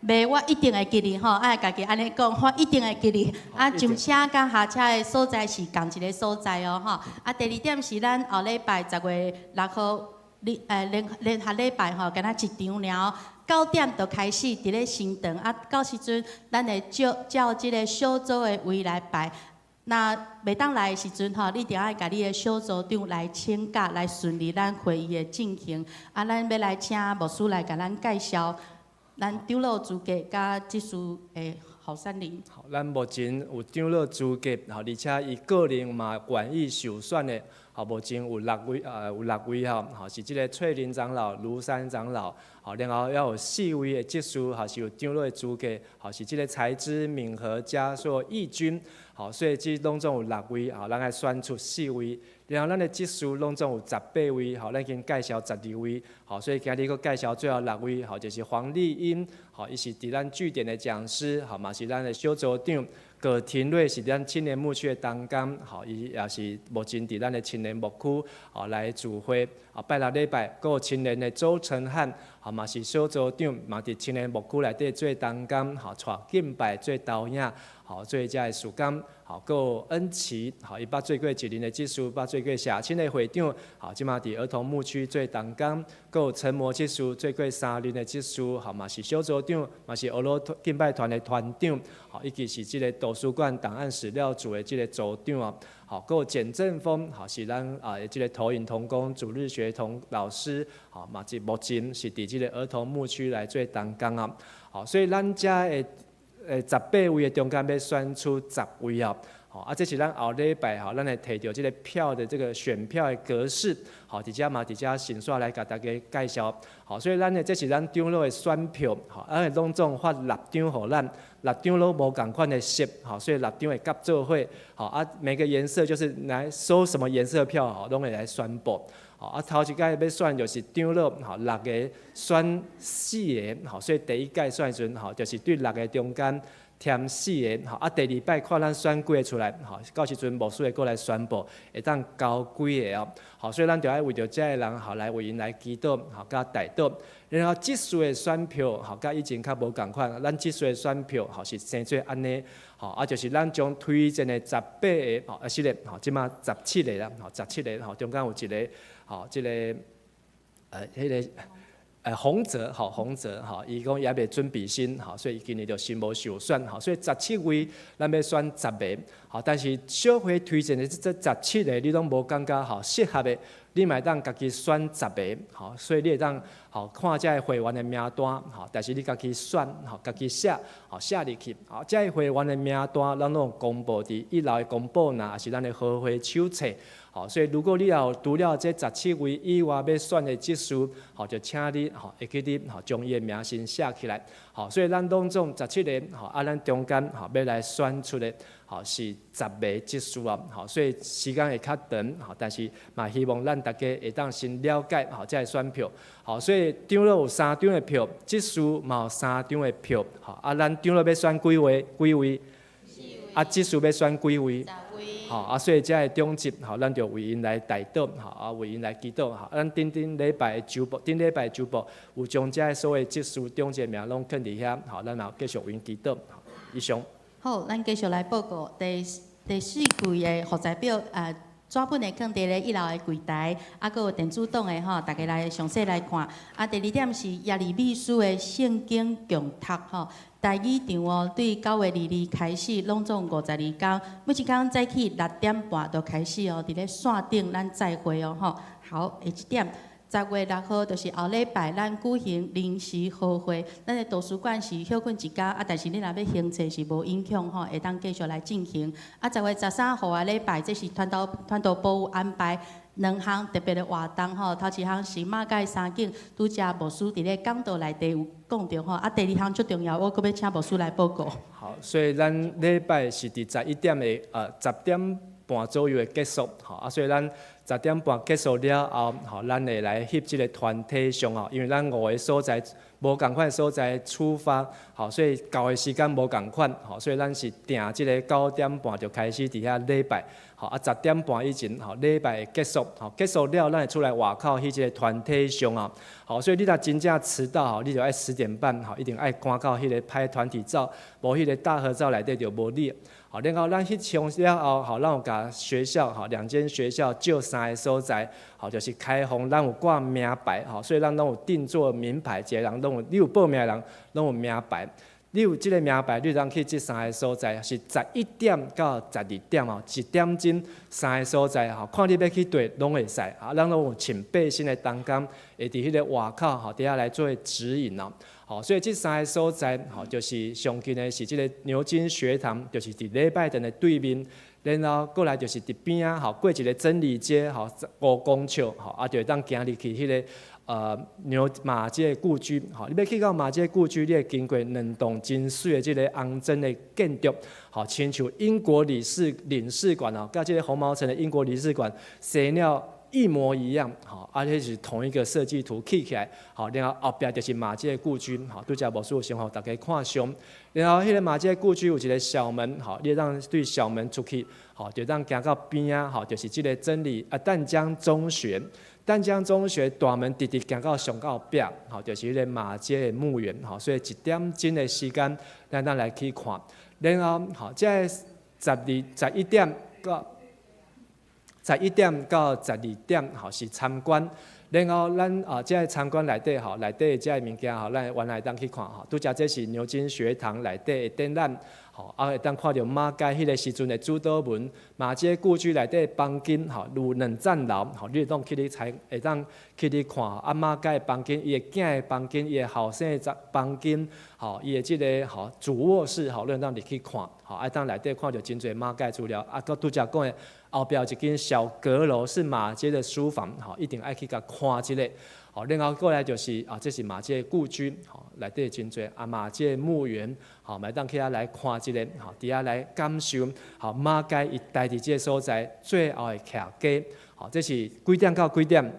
袂，我一定會記哩吼，愛家己按呢講，我一定會記哩。啊，上車佮下車的所在是仝一个所在哦，吼。啊，第二點是咱後禮拜10月6號，聯聯合禮拜吼，敢若一場爾，9點就開始佇咧新堂。啊，到時陣咱會照照這个小組的位來排。若袂當來的時陣吼，你著愛共你的小組長來請假，來順利咱會議的進行。啊，咱欲來請牧師來共咱介紹咱長老資格佮執事的候選人。
好，咱目前有長老資格，吼，而且伊個人嘛願意受選的，吼，目前有六位，有六位吼，吼，是這个翠林長老、盧山長老，吼，然後猶有四位的執事，吼，是有長老的資格，吼，是這个財資、敏和、嘉碩、義軍，吼，所以這攏總有六位，吼，咱愛選出四位。然後咱的執事攏總有18位，吼，咱已經介紹12位，吼，所以今日閣介紹最後六位，吼，就是黃麗英，吼，伊是佇咱據點的講師，吼，嘛是咱的小組長。葛廷瑞是咱青年牧區的同工，吼，伊也是目前佇咱的青年牧區，吼，來指揮。啊，拜六禮拜，閣有青年的周成漢，吼，嘛是小組長，嘛佇青年牧區內底做同工，吼，帶敬拜做導引，吼，做遮的事工。吼，閣有恩慈，吼，伊捌做過一任的執事，捌做過社青的會長，吼，這馬佇兒童牧區做同工。閣有陳模執事做過三任的執事，吼，嘛是小組長，嘛是俄羅敬拜團的團長，吼，以及是這个圖書館檔案史料組的這个組長啊。好，閣有簡正峰，吼，是咱啊這个投影同工主日學同老師，吼，嘛是目前是佇這个兒童牧區來做同工啊。好，所以咱遮的18位的中間欲選出10位啊。好，啊，這是咱後禮拜吼，咱會提著這个票的這个選票的格式，好，佇遮嘛佇遮先煞來共大家介紹。好，所以咱的這是咱長老的選票，吼，啊，攏總發六張予咱，六張攏無仝款的色，吼，所以六張會夾做伙，好，啊，每個顏色就是來收什麼顏色票，吼，攏會來宣布。好，啊，頭一擺欲選就是長老，吼，六个選四个，吼，所以第一屆選的時陣，吼，就是對六个中間添四个，吼，啊，第二擺看咱選幾个出來，吼，到時陣牧師會閣來宣布，會當交幾个哦，好，所以咱就愛為著遮个人，吼，來為𪜶來祈禱，吼，佮代禱。然後執事的選票，吼，佮以前較無仝款，咱執事的選票，吼，是生做按呢，吼，啊，就是咱將推薦的十八个，吼，啊，是咧，吼，這馬十七个啦，吼，十七个，吼，中間有一个，吼，這个，彼个。洪澤，吼，洪澤，吼，伊講伊猶未準備身，吼，所以伊今年就先無受選，吼，所以十七位咱欲選十个，吼，但是小會推薦的這十七个，你攏無感覺吼適合的，你嘛會當家己選十个，吼，所以你會當吼看這个會員的名單，吼，但是你家己選，吼，家己寫，吼，寫入去，吼，這个會員的名單，咱攏有公布佇一樓的公布欄，抑是咱的和會手冊。好，所以如果你有除了這十七位以外欲選的執事，吼，就請你吼會記得吼將伊的名先寫起來。好，所以咱攏總十七个，吼，啊，咱中間吼欲來選出的，吼是十个執事啊。好，所以時間會較長，吼，但是嘛希望咱大家會當先了解吼這个選票。好，所以長老有三張的票，執事嘛有三張的票。好，啊，咱長老欲選幾位？幾位？啊，執事欲選幾位？吼，啊，所以遮个長執，吼，咱就為𪜶來代禱，吼，啊，為𪜶來祈禱，吼。咱頂頂禮拜的週報，頂禮拜的週報有將遮个所有執事長執名攏囥佇遐，吼，咱也繼續為𪜶祈禱。以上。
好，咱繼續來報告第四季的服務表，紙本的囥佇咧一樓的櫃台，啊，閣有電子檔的吼，大家來詳細來看。啊，第二點是耶利米書的聖經共讀吼，台語場哦，對9月22開始，攏總52工，每一工早起6點半就開始哦，佇咧線頂咱再會哦吼。好，下一點。10月6號就是後禮拜，咱舉行臨時合會。咱的圖書館是歇睏一工，啊，但是你若欲還冊是無影響吼，會當繼續來進行。啊，10月13號的禮拜，這是傳道傳道部有安排。兩項特別的活動吼，頭一項是馬偕三景，拄才牧師佇咧講道內底有講著吼，啊，第二項足重要，我閣欲請牧師來報告。
好，所以咱禮拜是佇11點的，10點半左右會結束，吼啊，所以咱十點半結束了後，吼，咱會來翕這個團體相吼，因為咱五个所在無仝款所在出發，吼，所以到的時間無仝款，吼，所以咱是定這个9點半就開始佇遐禮拜，吼啊，十點半以前，吼，禮拜會結束，吼，結束了，咱會出來外口翕這个團體相啊，好，所以你若真正遲到，吼，你就愛10點半，吼，一定愛趕到彼个拍團體照，無彼个大合照內底就無你。好，然後咱翕相了後，吼，咱有共學校，吼，兩間學校借三个所在，吼，就是開放，咱有掛名牌，吼，所以咱攏有定做名牌，一个人攏有，你有報名的人攏有名牌。你有這个名牌，你通去這三个所在，是11點到12點哦，一點鐘三个所在，吼，看你欲去佗攏會使，啊，咱攏有穿背心的同工，會佇彼个外口，吼，佇遐來做指引哦。好，所以這三个所在，吼，就是上近的是這个牛津學堂，就是佇禮拜堂的對面，然後過來就是佇邊仔，吼，過一个真理街，吼，5公尺，吼，啊，就會當行入去彼个牛馬偕故居，吼，你欲去到馬偕故居，你會經過兩棟真媠的這个紅磚的建築，吼，親像英國領事館哦，佮這个紅毛城的英國領事館，生了一模一樣，吼，而且是同一個設計圖砌起來，吼，然後後壁就是馬偕故居，吼，拄才牧師有先予大家看相，然後彼个馬偕故居有一个小門，吼，你會當對小門出去，吼，就當行到邊仔，吼，就是這个真理啊淡江中學，淡江中學大門直直行到上後壁，吼，就是彼个馬偕的墓園，吼，所以一點鐘的時間，咱當來去看，然後，吼，這个11點到12點，吼，是參觀，然後咱啊，這个參觀內底吼，內底這个物件吼，咱原來會當去看吼。拄才這是牛津學堂內底的展覽，吼，啊會當看著馬偕彼个時陣的主禱文，馬偕故居內底房間吼，有兩層樓，吼，你會當去咧參，會當去咧看。啊，馬偕的房間，伊的囝的房間，伊的後生的房間，吼，伊的這个吼主臥室，吼，你會當入去看，吼，會當內底看著真濟馬偕資料。啊，閣拄才講的後壁有一間小閣樓是馬偕的書房，吼，一定愛去共看一下。好，然後過來就是啊，這是馬偕故居，吼，內底真濟啊，馬偕墓園，吼，會當去遐來看一下，吼，佇遐來感受，吼，馬偕伊待佇這个所在最後的徛家，吼，這是幾點到幾點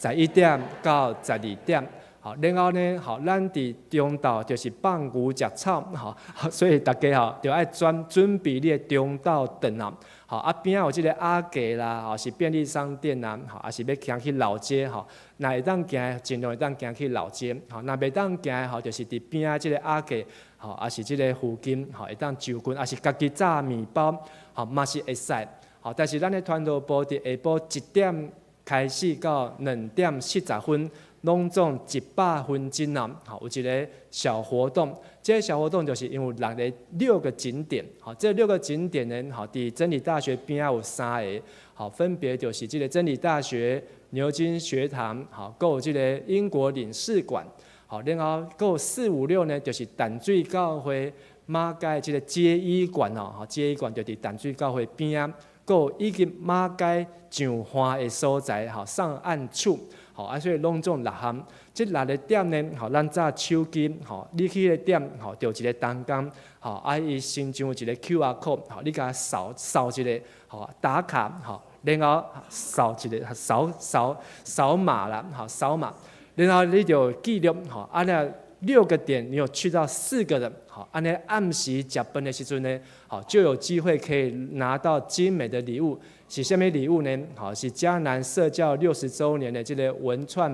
？11點到12點。好，然後呢，吼，咱佇中晝就是放牛食草，吼，所以大家吼就愛專準備你的中晝頓啊。吼，啊邊仔有這个阿給啦，吼是便利商店啦，吼，抑是欲行去老街吼，若會當行，盡量會當行去老街，吼，若袂當行的吼，就是佇邊仔這个阿給，吼，抑是這个附近，吼，會當就近，抑是家己炸麵包，吼，嘛是會使，吼，但是咱的傳道部佇下晡1點開始到2點40分，攏總100分鐘啊，吼，有一个小活動。這个小活動就是因為六個景點，吼，這六個景點呢，吼，佇真理大學邊仔有三个，吼，分別就是這个真理大學、牛津學堂，吼，閣有這个英國領事館，吼，然後閣有四五六呢，就是淡水教會馬偕這个街衣館哦，吼，街衣館就佇淡水教會邊仔，閣有以及馬偕上岸的所在，吼，上岸處。吼，啊，所以攏總六項，這六个點呢，吼，咱紮手機，吼，你去彼个點，吼，就有一个同工，吼，啊，伊先將一个 QR code，吼，你共掃掃一下，吼，打卡，吼，然後掃一个，掃掃掃碼啦，吼，掃碼，然後你就記錄，吼，啊，那六個點你有去到四個的，吼，按呢暗時食飯的時陣呢，吼，就有機會可以拿到精美的禮物。是啥物禮物呢？吼，是迦南社教60週年的這个文創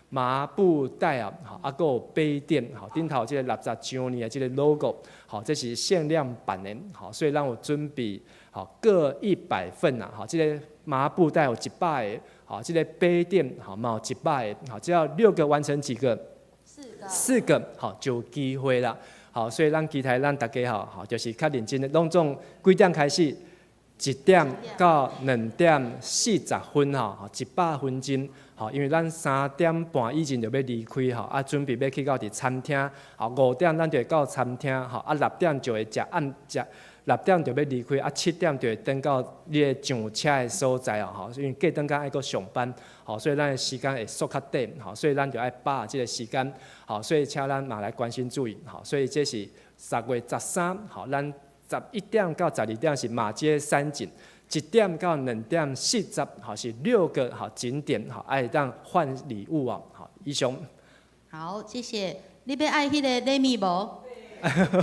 麻布袋啊，吼，啊，閣有杯墊，吼，頂頭這个60週年的這个 logo，吼，這是限量版的，吼，所以咱有準備，吼，各100份啊，吼，這个麻布袋有100个，吼，這个杯墊，吼，嘛有100个，吼，只要六個完成幾個？
四個。
四個，吼，就有機會啦。好，所以咱期待咱大家吼，吼，就是較認真的，攏總幾點開始？ 1點到2點40分吼，100分鐘吼，因為咱3點半以前就欲離開吼，啊，準備欲去到佇餐廳，吼，5點咱就會到餐廳吼，啊，6點就會食暗食，6點就欲離開，啊，7點就會轉到你的上車的所在哦，吼，因為隔頓工愛閣上班，吼，所以咱的時間會縮較短，吼，所以咱就愛把握這個時間，吼，所以請咱嘛來關心注意，吼，所以這是10月13，吼，咱11點到12點是馬偕三景，1點到2點40，吼，是六個吼景點，吼，愛會當換禮物哦，好，以上。
好，謝謝。你欲愛彼個禮物無？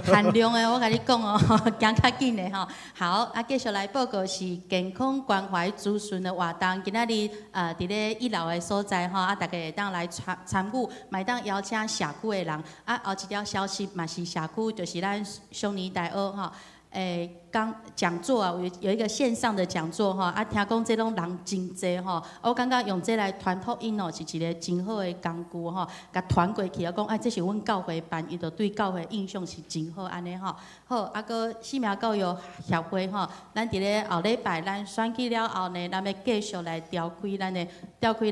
限量的，我共你講哦，行較緊的吼。好，啊，繼續來報告是健康關懷資訊的活動，今仔日佇咧一樓的所在吼，啊，大家會當來參參與，嘛會當邀請社區的人。啊，後一條消息嘛是社區，就是咱雙年大學吼。欸，講講座啊，有一個線上的講座吼，啊，聽講這攏人真濟吼，我感覺用這來傳福音哦，是一個真好的工具吼，共傳過去啊，講哎，這是阮教會辦，伊就對教會印象是真好按呢吼。好，啊，閣四暝教育協會吼，咱佇咧後禮拜咱選舉了後呢，咱欲繼續來召開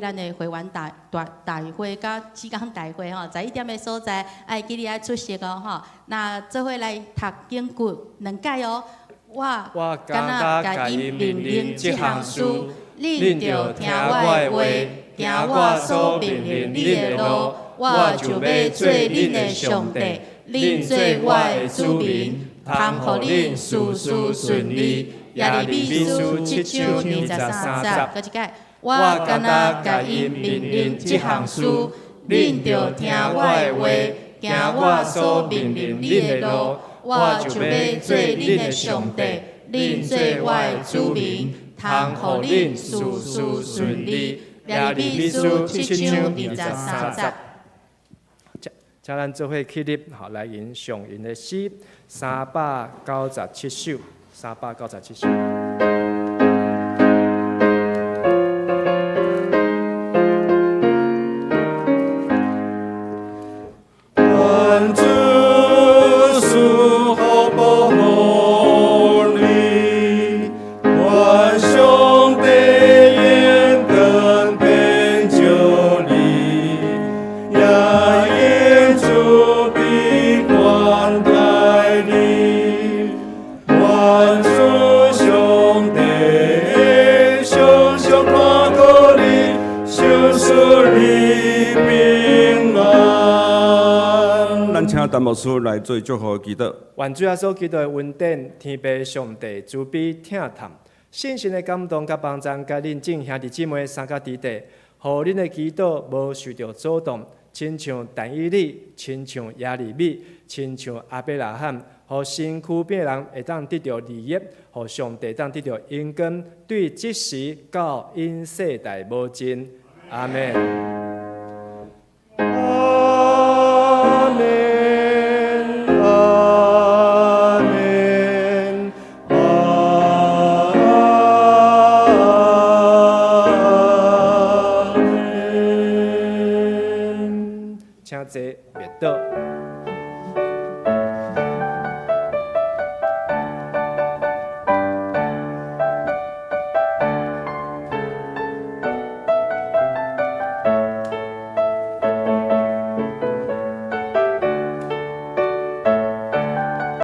咱的會員大大大會佮志工大會吼，11點的所在，愛記得愛出席哦吼。那做伙來讀經句兩擺哦。我敢若共𪜶命令這項事，恁著聽我的話，行我所命令恁的路，我就欲做恁的上帝，恁做我的子民，通予恁事事順利。耶利米書7章23節，閣一擺，我敢若共𪜶命令這項事，恁著聽我的話，行我所命令恁的路，我就欲做恁的上帝，恁做我的子民，通予恁事事順利。耶利米書7章23節。
請咱做伙起立，好來吟上吟的詩397首，397首。
願主賜福保護你，願上帝眼燈遍照你，也用慈悲款待你。願主上帝常常看顧你，賞賜你平安。
咱請陳牧師來做祝福祈禱。
願主耶穌基督的恩典、天父上帝慈悲疼疼、聖神的感動佮幫贊，佮恁眾兄弟姊妹三甲弟弟，予恁的祈禱無受著阻擋，親像但以理，親像耶利米，親像亞伯拉罕，予身軀邊的人會當得著利益，予上帝當得著榮光，對這時到永世代無盡。阿們。
阿們，阿們，阿們。
請坐，默禱。